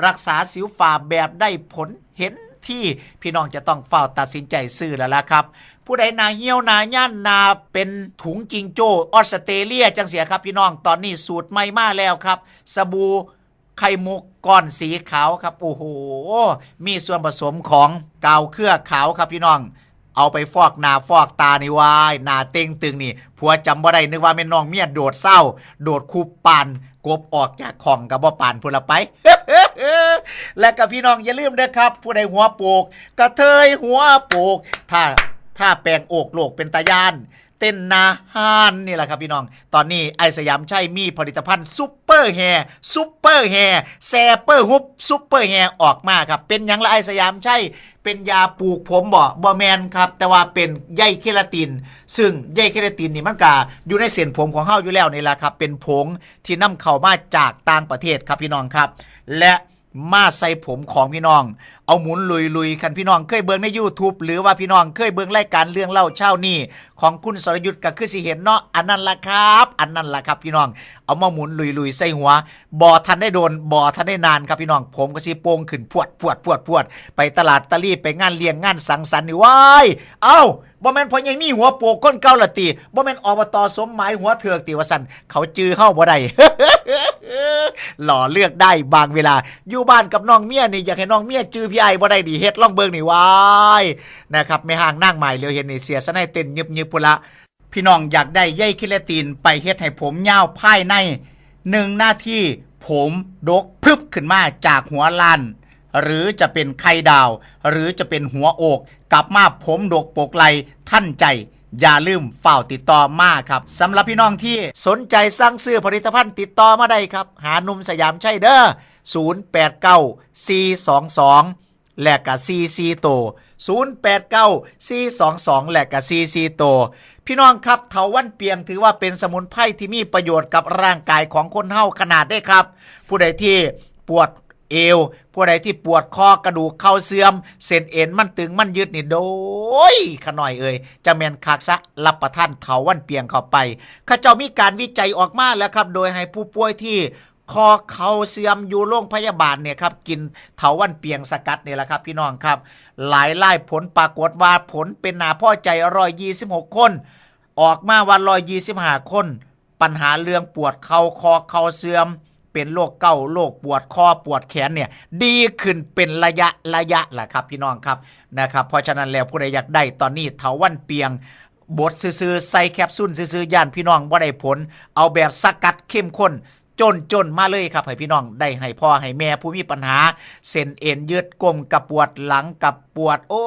รักษาสิวฝ้าแบบได้ผลเห็นที่ พี่น้องจะต้องฟ้าวตัดสินใจซื้อแล้วล่ะครับ ผู้ใดหน้าเหี่ยวหน้าย่านหน้าเป็นถุงจิงโจ้ออสเตรเลียจังเสียครับพี่น้อง ตอนนี้สูตรใหม่มาแล้วครับ สบู่ไข่มุกก้อนสีขาวครับ โอ้โห มีส่วนผสมของกาวเครือขาวครับพี่น้อง เอาไปฟอกหน้าฟอกตานี่วาย หน้าเต่งตึงนี่ ผัวจำบ่ได้ นึกว่าแม่นน้องเมียโดดเศร้า โดดคูปานกบออกจากของกับบ่ปานพุนละไป และกับพี่น้องอย่าลืมเด้อครับ ผู้ใดหัวโปก กระเทยหัวโปก ถ้า ถ้าแปลงโอกโลกเป็นตาย่าน เต้นนาฮานนี่แหละครับพี่น้อง ตอนนี้ไอ้สยามชัยมีผลิตภัณฑ์ซุปเปอร์แฮร์ ซุปเปอร์แฮร์ แซเปอร์ฮุบ ซุปเปอร์แฮร์ออกมาครับ เป็นหยังละไอ้สยามชัย เป็นยาปลูกผมบ่ บ่แม่นครับ แต่ว่าเป็นใยเคราติน ซึ่งใยเคราตินนี่มันกะอยู่ในเส้นผมของเฮาอยู่แล้วนี่แหละครับ เป็นผงที่นำเข้ามาจากต่างประเทศครับพี่น้องครับ และมาใส่ผมของพี่น้อง เอาหมุนลุยๆ คันพี่น้องเคยเบิ่งใน YouTube หรือว่าพี่น้องเคยเบิ่งรายการเรื่องเล่าเช้านี้ของคุณสรยุทธ์ก็คือสิเห็นเนาะ อันนั้นล่ะครับ อันนั้นล่ะครับพี่น้อง เอามาหมุนลุยๆ ใส่หัว บ่ทันได้โดน บ่ทันได้นานครับพี่น้อง ผมก็สิโป่งขึ้นพรวดพรวดพรวดพรวด ไปตลาดตะลี่ ไปงานเลี้ยงงานสังสรรค์นี่ ว้าย เอ้า บ่แม่นพ่อใหญ่มีหัวโปกคนเก่าละติ บ่แม่น อบต สมหมายหัวเถือกติว่าซั่น เขาจื่อเฮาบ่ได้ หล่อเลือกได้บางเวลา อยู่บ้านกับน้องเมียนี่ อยากให้น้องเมียจื่อพี่อ้ายบ่ได้นี่ เฮ็ดลองเบิ่งนี่ ว้าย นะครับ แม่ฮ้างนางหมายเหลียวเห็นนี่ เสียสะไนเต้นยึบๆ พุนละ พี่น้องอยากได้ใยเคราตินไปเฮ็ดให้ผมยาวภายในหนึ่งนาที ผมดกพรึบขึ้นมาจากหัวล้าน หรือจะเป็นไข่ดาว หรือจะเป็นหัวโอก กลับมาผมดกปกไหล่ทันใจ อย่าลืมฟ้าวติดต่อมาครับ สำหรับพี่น้องที่สนใจสั่งซื้อผลิตภัณฑ์ติดต่อมาได้ครับ หาหนุ่มสยามชัยเด้อ ศูนย์แปดเก้า สี่สองสอง และกะสี่สี่โต ศูนย์แปดเก้า สี่สองสอง และกะสี่สี่โต พี่น้องครับ เถาวัลย์เปียงถือว่าเป็นสมุนไพรที่มีประโยชน์กับร่างกายของคนเฮาขนาดได้ครับ ผู้ใดที่ปวด เอว ผู้ใดที่ปวดคอกระดูกเข่าเสื่อม เส้นเอ็นมันตึงมันยืดนี่ โดย ขะน้อยเอ่ย จะแม่นคักซะ รับประทานเถาวัลย์เปียงเข้าไป เขาเจ้ามีการวิจัยออกมาแล้วครับ โดยให้ผู้ป่วยที่คอเข่าเสื่อมอยู่โรงพยาบาลเนี่ยครับ กินเถาวัลย์เปียงสกัดนี่แหละครับพี่น้องครับ หลายรายผลปรากฏว่าผลเป็นหน้าพอใจ ร้อยยี่สิบหก คน ออกมาว่า ร้อยยี่สิบห้า คน ปัญหาเรื่องปวดเข่า คอเข่าเสื่อม เป็นโรคเกาต์ โรคปวดคอปวดแขนเนี่ย ดีขึ้นเป็นระยะระยะแหละครับพี่น้องครับ นะครับ เพราะฉะนั้นแล้วผู้ใดอยากได้ตอนนี้เถาวัลย์เปียง บดซื่อๆ ใส่แคปซูลซื่อๆ ย่านพี่น้องบ่ได้ผล เอาแบบสกัดเข้มข้น จนๆ มาเลยครับ ให้พี่น้องได้ให้พ่อให้แม่ผู้มีปัญหา เส้นเอ็นยืด ก้มกะปวด หลังกะปวด โอ้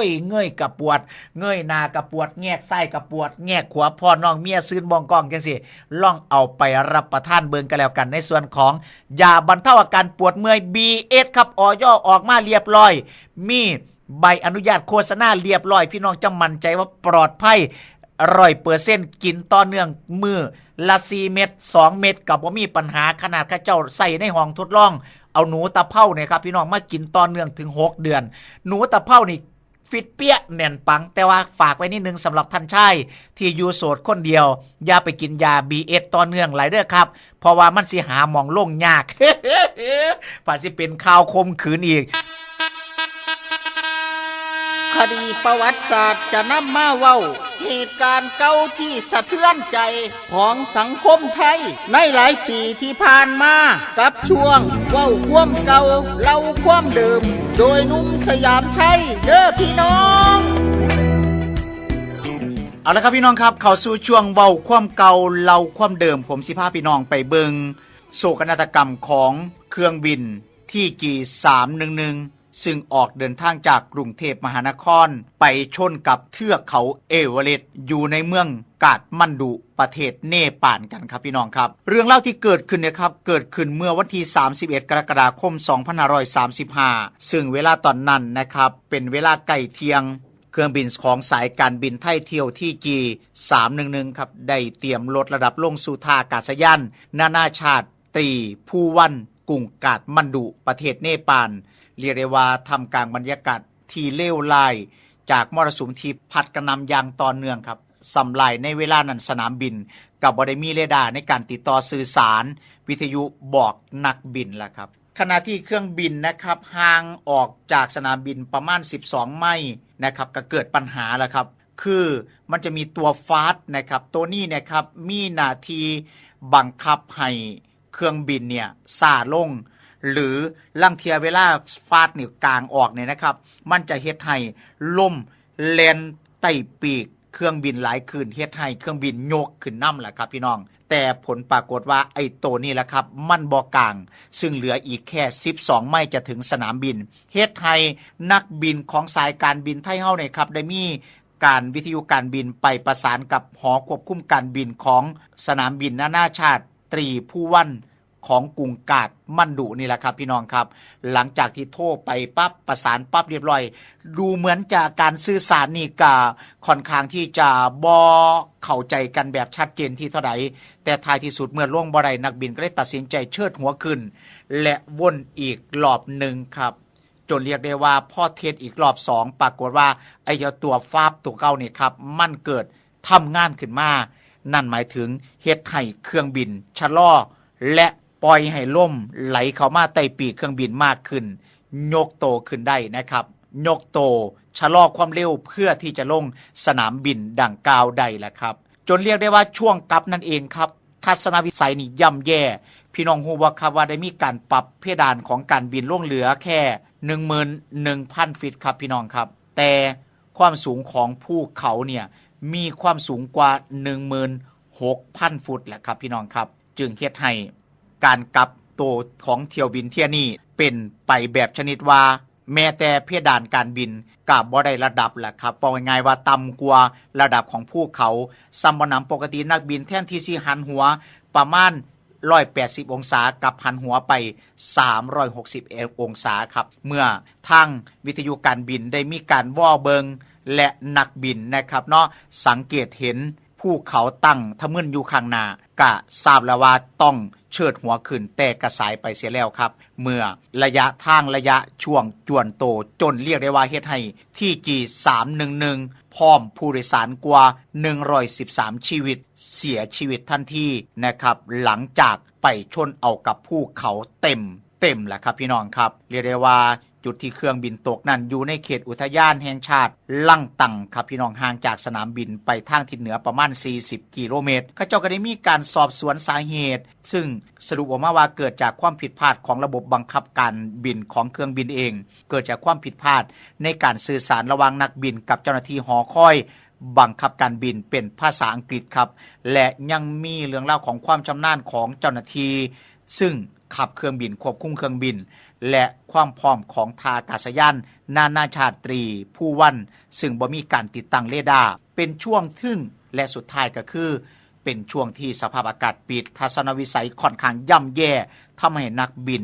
ย เงยกะปวด เงยหน้ากะปวด แงกซ้ายกะปวด แงกขวา พ่อน้องเมียซื่นบ้องก้องจังซี่ ลองเอาไปรับประทานเบิ่งกันแล้วกัน ในส่วนของยาบรรเทาอาการปวดเมื่อย บีเอส ครับ อย ออกมาเรียบร้อย มีใบอนุญาตโฆษณาเรียบร้อย พี่น้องจะมั่นใจว่าปลอดภัย ร้อยเปอร์เซ็นต์ กินต่อเนื่องมื้อละ สี่ เม็ด สอง เม็ด ก็บ่มีปัญหา ขนาดเขาเจ้าใส่ในห้องทดลอง เอาหนูตะเภาเนี่ยครับ พี่น้องมากินต่อเนื่องถึง หก เดือน หนูตะเภานี่ ฟิตเปี้ยแน่นปัง แต่ว่าฝากไว้นิดนึงสำหรับท่านชายที่อยู่โสดคนเดียว อย่าไปกินยา บีเอส ต่อเนื่องหลายเด้อครับ เพราะว่ามันสิหาหม่องลงยาก ผัดสิเป็นข่าวข่มขืนอีก คดีประวัติศาสตร์จะนำมาเว้า เหตุการณ์เก่าที่สะเทือนใจของสังคมไทย ในหลายปีที่ผ่านมา กับช่วงเว้าความเก่าเล่าความเดิม โดยหนุ่มสยามชัยเด้อพี่น้อง เอาละครับพี่น้องครับ เข้าสู่ช่วงเว้าความเก่าเล่าความเดิม ผมสิพาพี่น้องไปเบิ่งโศกนาฏกรรมของเครื่องบิน ทีจี สามหนึ่งหนึ่ง ซึ่งออกเดินทางจากกรุงเทพมหานคร ไปชนกับเทือกเขาเอเวอเรสต์ อยู่ในเมืองกาฐมาณฑุ ประเทศเนปาลกันครับพี่น้องครับ เรื่องราวที่เกิดขึ้นเนี่ยครับ เกิดขึ้นเมื่อวันที่ สามสิบเอ็ด กรกฎาคม สองพันห้าร้อยสามสิบห้า ซึ่งเวลาตอนนั้นนะครับ เป็นเวลาใกล้เที่ยง เครื่องบินของสายการบินไทยเที่ยว ทีจี สามหนึ่งหนึ่ง ครับ ได้เตรียมลดระดับลงสู่ท่าอากาศยานนานาชาติ ตรีภูวัน กรุงกาฐมาณฑุ ประเทศเนปาล เรียกได้ว่าท่ามกลางบรรยากาศที่เลวร้าย จากมรสุมที่พัดกระหน่ำอย่างต่อเนื่องครับ ส่ำหลายในเวลานั้นสนามบินก็บ่ได้มีเรดาร์ในการติดต่อสื่อสาร วิทยุบอกนักบินล่ะครับ ขณะที่เครื่องบินนะครับ ห่างออกจากสนามบินประมาณ สิบสอง ไมล์นะครับ ก็เกิดปัญหาแล้วครับ คือมันจะมีตัวฟาสต์นะครับ ตัวนี้นะครับ มีหน้าที่บังคับให้เครื่องบินเนี่ยช้าลง หรือลางเทื่อเวลาฟาสต์เนี่ยกางออกเนี่ยนะครับ มันจะเฮ็ดให้ลมแล่นใต้ปีกเครื่องบินหลายขึ้น เฮ็ดให้เครื่องบินยกขึ้นนำล่ะครับพี่น้อง แต่ผลปรากฏว่าไอ้โตนี่แหละครับ มันบ่กาง ซึ่งเหลืออีกแค่ สิบสอง ไมล์จะถึงสนามบิน เฮ็ดให้นักบินของสายการบินไทยเฮาเนี่ยครับ ได้มีการวิทยุการบินไปประสานกับหอควบคุมการบินของสนามบินนานาชาติตรีภูวัน ของกรุงกาฐมาณฑุนี่แหละครับพี่น้องครับ หลังจากที่โทรไปปั๊บ ประสานปั๊บเรียบร้อย ดูเหมือนจะการสื่อสารนี่ก็ค่อนข้างที่จะบ่เข้าใจกันแบบชัดเจนที่เท่าใด แต่ท้ายที่สุดเมื่อลงบ่ได้ นักบินก็เลยตัดสินใจเชิดหัวขึ้น และวนอีกรอบหนึ่งครับ จนเรียกได้ว่าพอเทสอีกรอบสอง ปรากฏว่าไอ้เจ้าตัวฟาสต์ตัวเก่านี่ครับ มันเกิดทำงานขึ้นมา นั่นหมายถึงเฮ็ดให้เครื่องบินชะลอ และปล่อยให้ลมไหลเข้ามาใต้ปีกเครื่องบินมากขึ้น ยกโตขึ้นได้นะครับ ยกโตชะลอความเร็วเพื่อที่จะลงสนามบินดังกล่าวได้ล่ะครับ จนเรียกได้ว่าช่วงกลับนั่นเองครับ ทัศนวิสัยนี่ย่ำแย่ พี่น้องฮู้บ่ครับว่าได้มีการปรับเพดานของการบินลงเหลือแค่ หนึ่งหมื่นหนึ่งพัน ฟีตครับพี่น้องครับ แต่ความสูงของภูเขาเนี่ยมีความสูงกว่า หนึ่งหมื่นหกพัน ฟุตแหละครับพี่น้องครับ จึงเฮ็ดให้การกลับโตของเที่ยวบินเที่ยวนี้เป็นไปแบบชนิดว่า แม้แต่เพดานการบินก็บ่ได้ระดับแหละครับ เว้าง่ายๆว่าต่ำกว่าระดับของภูเขา ส่ำบ่หนำปกตินักบินแทนที่สิหันหัวประมาณ ร้อยแปดสิบ องศา กลับหันหัวไป สามร้อยหกสิบเอ็ด องศาครับ เมื่อทางวิทยุการบินได้มีการว่อเบิ่ง และนักบินนะครับเนาะ สังเกตเห็น ภูเขาตั้งทะมึนอยู่ข้างหน้า ก็ทราบแล้วว่าต้องเชิดหัวขึ้น แต่กระสายไปเสียแล้วครับ เมื่อระยะทางระยะช่วงจวนโต จนเรียกได้ว่าเฮ็ดให้ ที จี สามหนึ่งหนึ่ง พร้อมผู้โดยสารกว่า หนึ่งร้อยสิบสาม ชีวิต เสียชีวิตทันทีนะครับ หลังจากไปชนเอากับภูเขาเต็มเต็มแหละครับพี่น้องครับ เรียกได้ว่าจุดที่เครื่องบินตกนั้นอยู่ในเขตอุทยานแห่งชาติลังตังครับพี่น้อง ห่างจากสนามบินไปทางทิศเหนือประมาณ สี่สิบ กิโลเมตร เขาเจ้าก็ได้มีการสอบสวนสาเหตุ ซึ่งสรุปออกมาว่าเกิดจากความผิดพลาดของระบบบังคับการบินของเครื่องบินเอง เกิดจากความผิดพลาดในการสื่อสารระหว่างนักบินกับเจ้าหน้าที่หอคอยบังคับการบินเป็นภาษาอังกฤษครับ และยังมีเรื่องราวของความชำนาญของเจ้าหน้าที่ ซึ่งขับเครื่องบินควบคุมเครื่องบิน และความพร้อมของท่าอากาศยานนานาชาติตรีภูวัน ซึ่งบ่มีการติดตั้งเรดาร์ เป็นช่วงทึ่ง และสุดท้ายก็คือ เป็นช่วงที่สภาพอากาศปิด ทัศนวิสัยค่อนข้างย่ำแย่ ทำให้นักบิน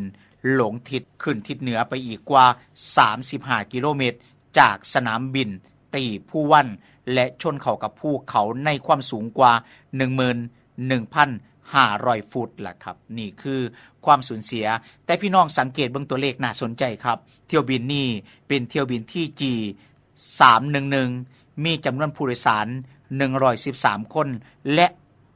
หลงทิศขึ้นทิศเหนือไปอีกกว่า สามสิบห้า กิโลเมตร จากสนามบินตีภูวัน และชนเข้ากับภูเขาในความสูงกว่า หนึ่งหมื่นหนึ่งพันห้าร้อย ฟุตล่ะครับ นี่คือความสูญเสีย แต่พี่น้องสังเกตเบิ่งตัวเลขน่าสนใจครับ เที่ยวบินนี้เป็นเที่ยวบินที่ จี สามหนึ่งหนึ่ง มีจำนวนผู้โดยสาร หนึ่งร้อยสิบสาม คน และ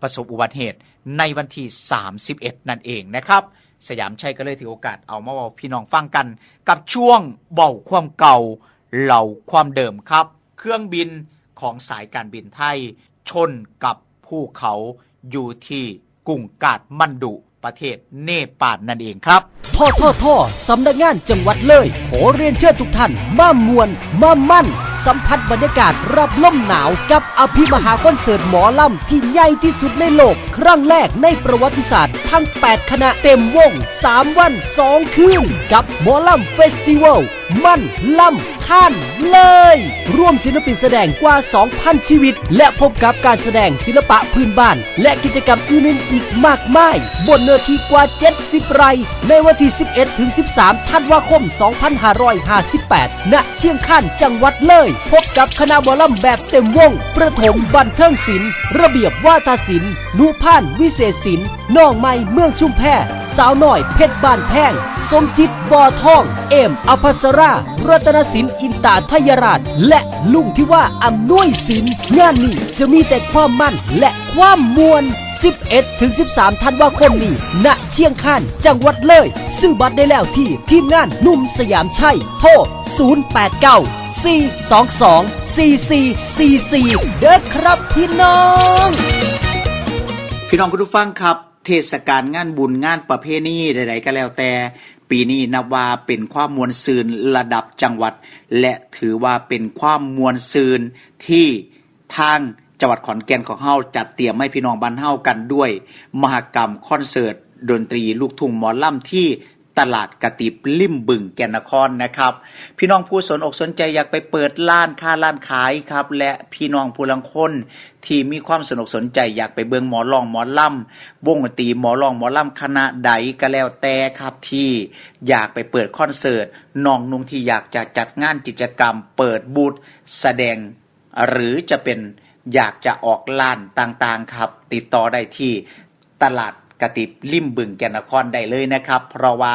ประสบอุบัติเหตุในวันที่ สามสิบเอ็ด นั่นเองนะครับ สยามชัยก็เลยถือโอกาสเอามาเว้าพี่น้องฟังกัน กับช่วงเว้าความเก่าเล่าความเดิมครับ เครื่องบินของสายการบินไทย ชนกับภูเขาอยู่ที่กรุงกาฐมาณฑุ ประเทศเนปาลนั่นเองครับ ททท สำนักงานจังหวัดเลย ขอเรียนเชิญทุกท่าน มาม่วน มามั่น สัมผัสบรรยากาศรับลมหนาวกับอภิมหาคอนเสิร์ตหมอลำที่ใหญ่ที่สุดในโลก ครั้งแรกในประวัติศาสตร์ ทั้ง แปด คณะเต็มวง สาม วัน สอง คืน กับหมอลำเฟสติวัล มั่นล่ำท่านเลย ร่วมศิลปินแสดงกว่า สองพัน ชีวิต และพบกับการแสดงศิลปะพื้นบ้าน และกิจกรรมอื่นๆอีกมากมาย บนเนื้อที่กว่า เจ็ดสิบ ไร่ ในวันที่ สิบเอ็ด ถึง สิบสาม ธันวาคม สองพันห้าร้อยห้าสิบแปด ณ เชียงคาน จังหวัดเลย พบกับคณะหมอลำแบบเต็มวง ประถมบันเทิงศิลป์ ระเบียบวาทศิลป์ นุพานวิเศษศิลป์ น้องใหม่เมืองชุมแพ สาวน้อยเพชรบ้านแพง สมจิตบ่อทอง เอมอภัสรา รัตนศิลป์อินตาทยราช และลุงที่ว่าอำนวยศิลป์ งานนี้จะมีแต่ความมันและความม่วน สิบเอ็ด ถึง สิบสาม ธันวาคมนี้ ณ เชียงคาน จังหวัดเลย ซื้อบัตรได้แล้วที่ทีมงานหนุ่มสยามชัย โทร ศูนย์ แปด เก้า สี่ สอง สอง สี่ สี่ สี่ สี่ เด้อครับพี่น้อง พี่น้องคุณผู้ฟังครับ เทศกาลงานบุญงานประเพณีใดๆก็แล้วแต่ ปีนี้นับว่าเป็นความม่วนซื่นระดับจังหวัด และถือว่าเป็นความม่วนซื่นที่ทางจังหวัดขอนแก่นของเฮาจัดเตรียมให้พี่น้องบ้านเฮากันด้วย มหกรรมคอนเสิร์ตดนตรีลูกทุ่งหมอลำที่ตลาดกระติบริมบึงแก่นนครนะครับ พี่น้องผู้สนอกสนใจอยากไปเปิดร้านค้าร้านขายครับ และพี่น้องผู้ลางคนที่มีความสนอกสนใจอยากไปเบิ่งหมอร้องหมอลำ วงดนตรีหมอร้องหมอลำคณะใดก็แล้วแต่ครับ ที่อยากไปเปิดคอนเสิร์ต น้องนุ่งที่อยากจะจัดงานกิจกรรมเปิดบูธแสดง หรือจะเป็นอยากจะออกร้านต่างๆครับ ติดต่อได้ที่ตลาดกระติบริมบึงแก่นนครได้เลยนะครับ เพราะว่า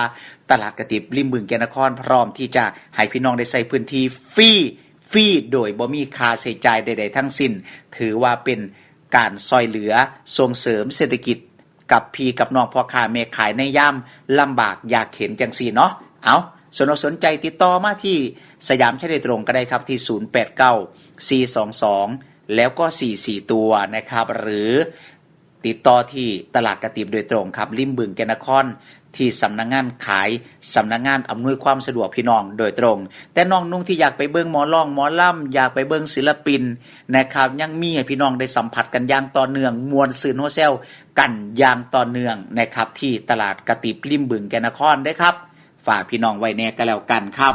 ตลาดกระติบริมบึงแก่นนครพร้อมที่จะให้พี่น้องได้ใช้พื้นที่ฟรี ฟรีโดยบ่มีค่าใช้จ่ายใดๆทั้งสิ้น ถือว่าเป็นการซ่อยเหลือส่งเสริมเศรษฐกิจกับพี่กับน้องพ่อค้าแม่ขายในยามลำบากยากเข็ญจังซี้เนาะ เอา สนอกสนใจติดต่อมาที่สยามชัยโดยตรงก็ได้ครับ ที่ ศูนย์ แปด เก้า สี่ สอง สอง แล้วก็ สี่ สี่ ตัวนะครับ หรือติดต่อที่ตลาดกระติบโดยตรงครับ ริมบึงแก่นนคร ที่สำนักงานขาย สำนักงานอำนวยความสะดวกพี่น้องโดยตรง แต่น้องนุ่งที่อยากไปเบิ่งหมอร้องหมอลำ อยากไปเบิ่งศิลปินนะครับ ยังมีให้พี่น้องได้สัมผัสกันอย่างต่อเนื่อง ม่วนซื่นหัวแซวกันอย่างต่อเนื่องนะครับ ที่ตลาดกระติบริมบึงแก่นนครเด้อครับ ฝากพี่น้องไว้แน่ก็แล้วกันครับ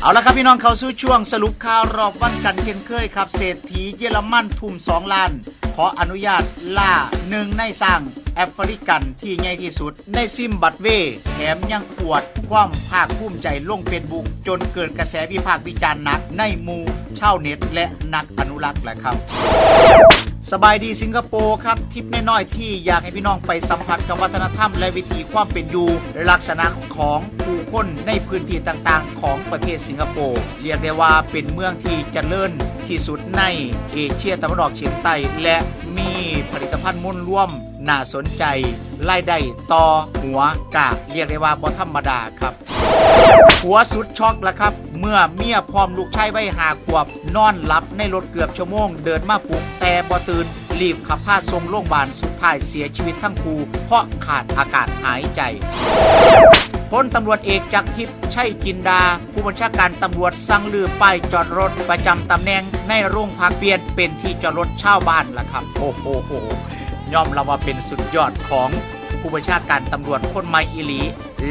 เอาละครับพี่น้อง เข้าสู่ช่วงสรุปข่าวรอบวันกันเช่นเคยครับ เศรษฐีเยอรมันทุ่ม สอง ล้าน ขออนุญาตล่าหนึ่งในสร้าง แอฟริกันที่ใหญ่ที่สุดในซิมบับเว แถมยังอวดความภาคภูมิใจลงเฟซบุ๊ก จนเกิดกระแสวิพากษ์วิจารณ์หนักในหมู่ชาวเน็ตและนักอนุรักษ์แหละครับ สบายดีสิงคโปร์ครับ ทริปน้อยๆที่อยากให้พี่น้องไปสัมผัสกับวัฒนธรรมและวิถีความเป็นอยู่ ลักษณะของผู้คนในพื้นที่ต่างๆของประเทศสิงคโปร์ เรียกได้ว่าเป็นเมืองที่เจริญที่สุดในเอเชียตะวันออกเฉียงใต้ และมีผลิตภัณฑ์มวลรวมน่าสนใจ รายได้ต่อหัวกะเรียกได้ว่าบ่ธรรมดาครับ ผัวสุดช็อกละครับ เมื่อเมียพร้อมลูกชายวัยห้าขวบ นอนหลับในรถเกือบชั่วโมง เดินมาปลุกแต่บ่ตื่น รีบขับพาส่งโรงพยาบาล สุดท้ายเสียชีวิตทั้งคู่เพราะขาดอากาศหายใจ พลตำรวจเอกจักรทิพย์ ชัยจินดา ผู้บัญชาการตำรวจสั่งรื้อป้ายจอดรถประจำตำแหน่งในโรงพัก เปลี่ยนเป็นที่จอดรถชาวบ้านละครับ โอ้โห ยอมรับว่าเป็นสุดยอดของผู้บัญชาการตำรวจคนใหม่อีหลี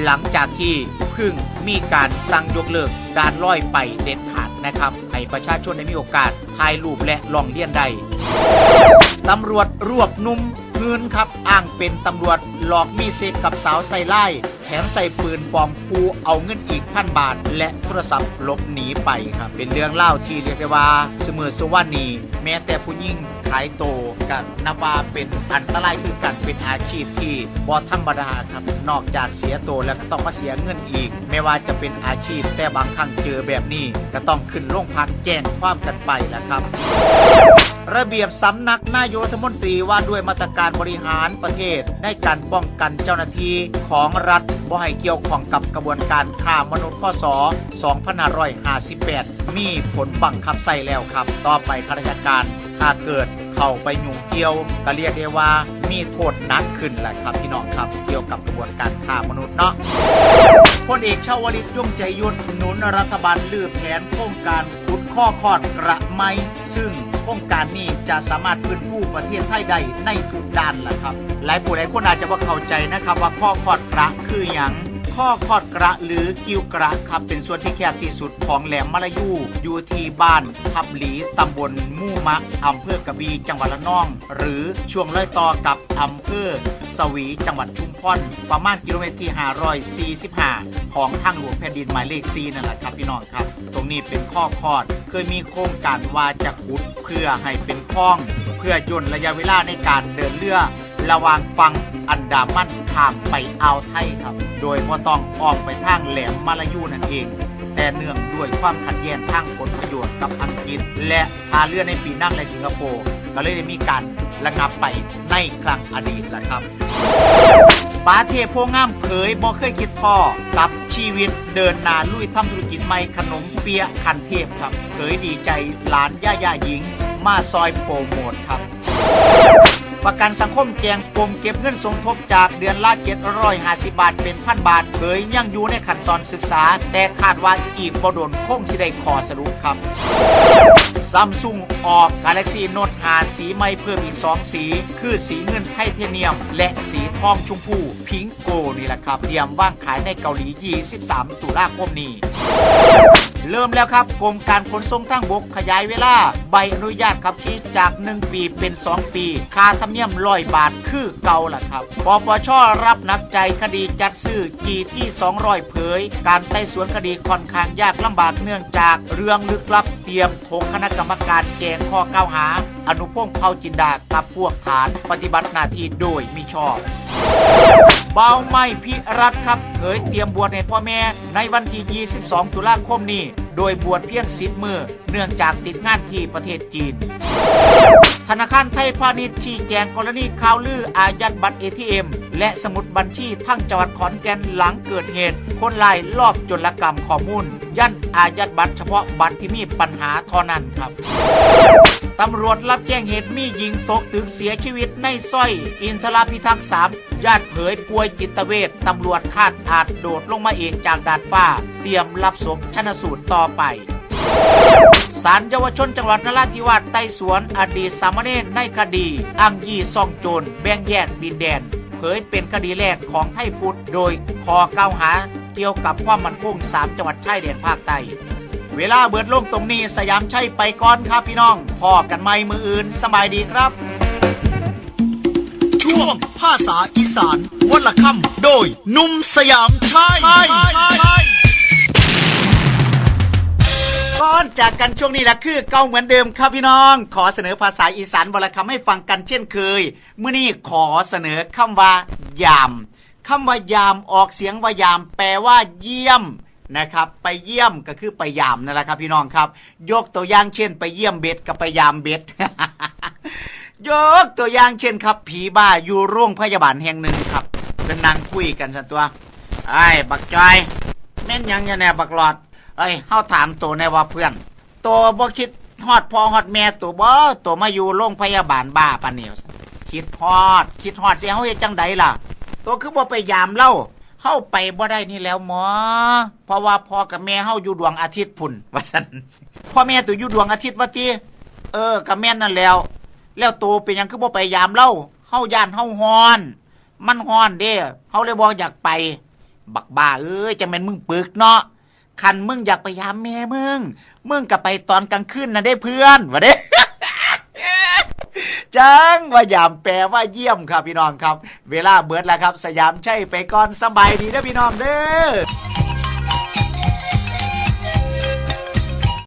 หลังจากที่เพิ่งมีการสั่งยกเลิกด่านลอยไปเด็ดขาดนะครับ ให้ประชาชนได้มีโอกาสถ่ายรูปและร้องเรียนได้ ตำรวจรวบหนุ่มหื่นครับ อ้างเป็นตำรวจ หลอกมีเซ็กกับสาวไซไลน์ แถมใส่ปืนปลอม ผู้เอาเงินอีกพันบาท และโทรศัพท์หลบหนีไปครับ เป็นเรื่องเล่าที่เรียกได้ว่าซุมื้อซุวันนี้ แม้แต่ผู้หญิงขายโตก็นับว่าเป็นอันตรายคือกัน เป็นอาชีพที่บ่ธรรมดาครับ นอกจากเสียโตแล้วก็ต้องมาเสียเงินอีก ไม่ว่าจะเป็นอาชีพ แต่บางครั้งเจอแบบนี้ก็ต้องขึ้นโรงพักแจ้งความกันไปแหละครับ ระเบียบสำนักนายกรัฐมนตรีว่าด้วยมาตรการบริหารประเทศในการป้องกันเจ้าหน้าที่ของรัฐบ่ให้เกี่ยวข้องกับกระบวนการค้ามนุษย์ พ.ศ. สองพันห้าร้อยห้าสิบแปด มีผลบังคับใช้แล้วครับ ต่อไปข้าราชการถ้าเกิดเข้าไปยุ่งเกี่ยว ก็เรียกได้ว่ามีโทษหนักขึ้นแหละครับพี่น้องครับ เกี่ยวกับกระบวนการค้ามนุษย์เนาะ พลเอกชวลิต ยงใจยุทธ หนุนรัฐบาลรื้อแผนโครงการขุดคอคอดกระไม้ ซึ่งโครงการนี้จะสามารถฟื้นฟูประเทศไทยได้ในทุกด้านแหละครับ หลายผู้หลายคนอาจจะบ่เข้าใจนะครับว่าคอคอดกระคือหยัง คอคอดกระหรือกิวกระครับ เป็นส่วนที่แคบที่สุดของแหลมมะละยู อยู่ที่บ้านทับหลี ตำบลมู่มะ อำเภอกระบี่ จังหวัดระนอง หรือช่วงรอยต่อกับอำเภอสวี จังหวัดชุมพร ประมาณกิโลเมตรที่ห้าร้อยสี่สิบห้า ของทางหลวงแผ่นดินหมายเลขสี่นั่นแหละครับพี่น้องครับ ตรงนี้เป็นคอคอด เคยมีโครงการว่าจะขุดเพื่อให้เป็นคลอง เพื่อย่นระยะเวลาในการเดินเรือระหว่างฝั่งอันดามันข้ามไปอ่าวไทยครับ โดยบ่ต้องอ้อมไปทางแหลมมะละยูนั่นเอง แต่เนื่องด้วยความขัดแย้งทางผลประโยชน์กับอังกฤษ และท่าเรือในปีนังและสิงคโปร์ ก็เลยได้มีการระงับไปในครั้งอดีตล่ะครับ ป๋าเทพ โพธิ์งาม เผยบ่เคยคิดท้อกับชีวิต เดินหน้าลุยทำธุรกิจใหม่ขนมเปี๊ยะขั้นเทพครับ เผยดีใจหลานย่าย่าหญิงมาซอยโปรโมทครับ ประกันสังคมแจ้งปมเก็บเงินสมทบจากเดือนละเจ็ดร้อยห้าสิบบาทเป็นพันบาท เผยยังอยู่ในขั้นตอนศึกษา แต่คาดว่าอีกบ่โดนคงสิได้ข้อสรุปครับ Samsung ออก Galaxy Note ห้า สีใหม่เพิ่มอีกสองสี คือสีเงินไทเทเนียม และสีทองชมพู Pink Gold นี่แหละครับ เตรียมวางขายในเกาหลี ยี่สิบสาม ตุลาคมนี้ เริ่มแล้วครับ กรมการขนส่งทางบกขยายเวลาใบอนุญาตขับขี่จากหนึ่งปีเป็นสองปี ค่าธรรมเนียมร้อยบาทคือเก่าล่ะครับ ปปช รับหนักใจคดีจัดซื้อ จี ที สองร้อย เผย การไต่สวนคดีค่อนข้างยากลำบากเนื่องจากเรื่องลึกลับ เตรียมถกคณะกรรมการแจ้งข้อกล่าวหา อนุพงษ์ เผ่าจินดา กับพวก ฐานปฏิบัติหน้าที่โดยมิชอบ บ่าวไม้พิรัตน์ครับ เผยเตรียมบวชให้พ่อแม่ในวันที่ ยี่สิบสอง ตุลาคมนี้ โดยบวชเพียง สิบ มื้อ เนื่องจากติดงานที่ประเทศจีน ธนาคารไทยพาณิชย์ชี้แจงกรณีข่าวลืออายัดบัตร เอทีเอ็ม และสมุดบัญชีทั้งจังหวัดขอนแก่น หลังเกิดเหตุคนร้ายลอบโจรกรรมข้อมูล ยันอายัดบัตรเฉพาะบัตรที่มีปัญหาเท่านั้นครับ ตำรวจรับแจ้งเหตุมีหญิงตกตึกเสียชีวิตในซอยอินทรพิทักษ์ สาม ญาติเผยป่วยจิตเวช ตำรวจคาดอาจโดดลงมาเองจากดาดฟ้า เตรียมรับศพชันสูตรต่อไป ศาลเยาวชนจังหวัดนราธิวาสไต่สวนอดีตสามเณรในคดีอ้างยี่ซ่องโจร แบ่งแยกดินแดน เผยเป็นคดีแรกของไทยพุทธ โดยข้อกล่าวหาเกี่ยวกับความมั่นคงสามจังหวัดชายแดนภาคใต้ เวลาเบิดลงตรงนี้ สยามชัยไปก่อนครับพี่น้อง พ้อกันใหม่มื้ออื่น สบายดีครับ ช่ว ช่วงภาษาอีสานวันละคำ โดยหนุ่มสยามชัย ก่อนจากกันช่วงนี้ละคือเก่าเหมือนเดิมครับพี่น้อง ขอเสนอภาษาอีสานวันละคำให้ฟังกันเช่นเคย มื้อนี้ขอเสนอคำว่ายาม คำว่ายามออกเสียงว่ายาม แปลว่าเยี่ยมนะครับ ไปเยี่ยมก็คือไปยามนั่นแหละครับพี่น้องครับ ยกตัวอย่างเช่น ไปเยี่ยมเบ็ดกับไปยามเบ็ด ยกตัวอย่างเช่นครับ ผีบ้าอยู่โรงพยาบาลแห่งหนึ่งครับ เพิ่นนั่งคุยกันซั่นตั๊ว ไอ้บักจอย แม่นหยังอยู่แน่บักหลอด เอ้ย เฮาถามโตแน่ว่าเพื่อน โตบ่คิดฮอดพ่อฮอดแม่โตบ่ โตมาอยู่โรงพยาบาลบ้าปานนี้ คิดฮอด คิดฮอดสิเฮาเฮ็ดจั่งใดล่ะ โตคือบ่ไปยามลาว เฮาไปบ่ได้นี่แหล้วหมอ เพราะว่าพ่อกับแม่เฮาอยู่ดวงอาทิตย์พุ้น ว่าซั่น พ่อแม่โตอยู่ดวงอาทิตย์ว่าติ เออ ก็แม่นนั่นแหล้ว แล้วโตเป็นหยังคือบ่ไปยามลาว เฮาย้านเฮาฮ้อน มันฮ้อนเด้ เฮาเลยบ่อยากไป บักบ้าเอ้ย จั่งแม่นมึงปึกเนาะ คันมึงอยากไปยามแม่มึง มึงก็ไปตอนกลางคืนน่ะเด้เพื่อน ว่าเด้ จั่งว่ายามแปลว่าเยี่ยมครับพี่น้องครับ เวลาเบิดแล้วครับ สยามชัยไปก่อน สำบายดีเด้อพี่น้องเด้อ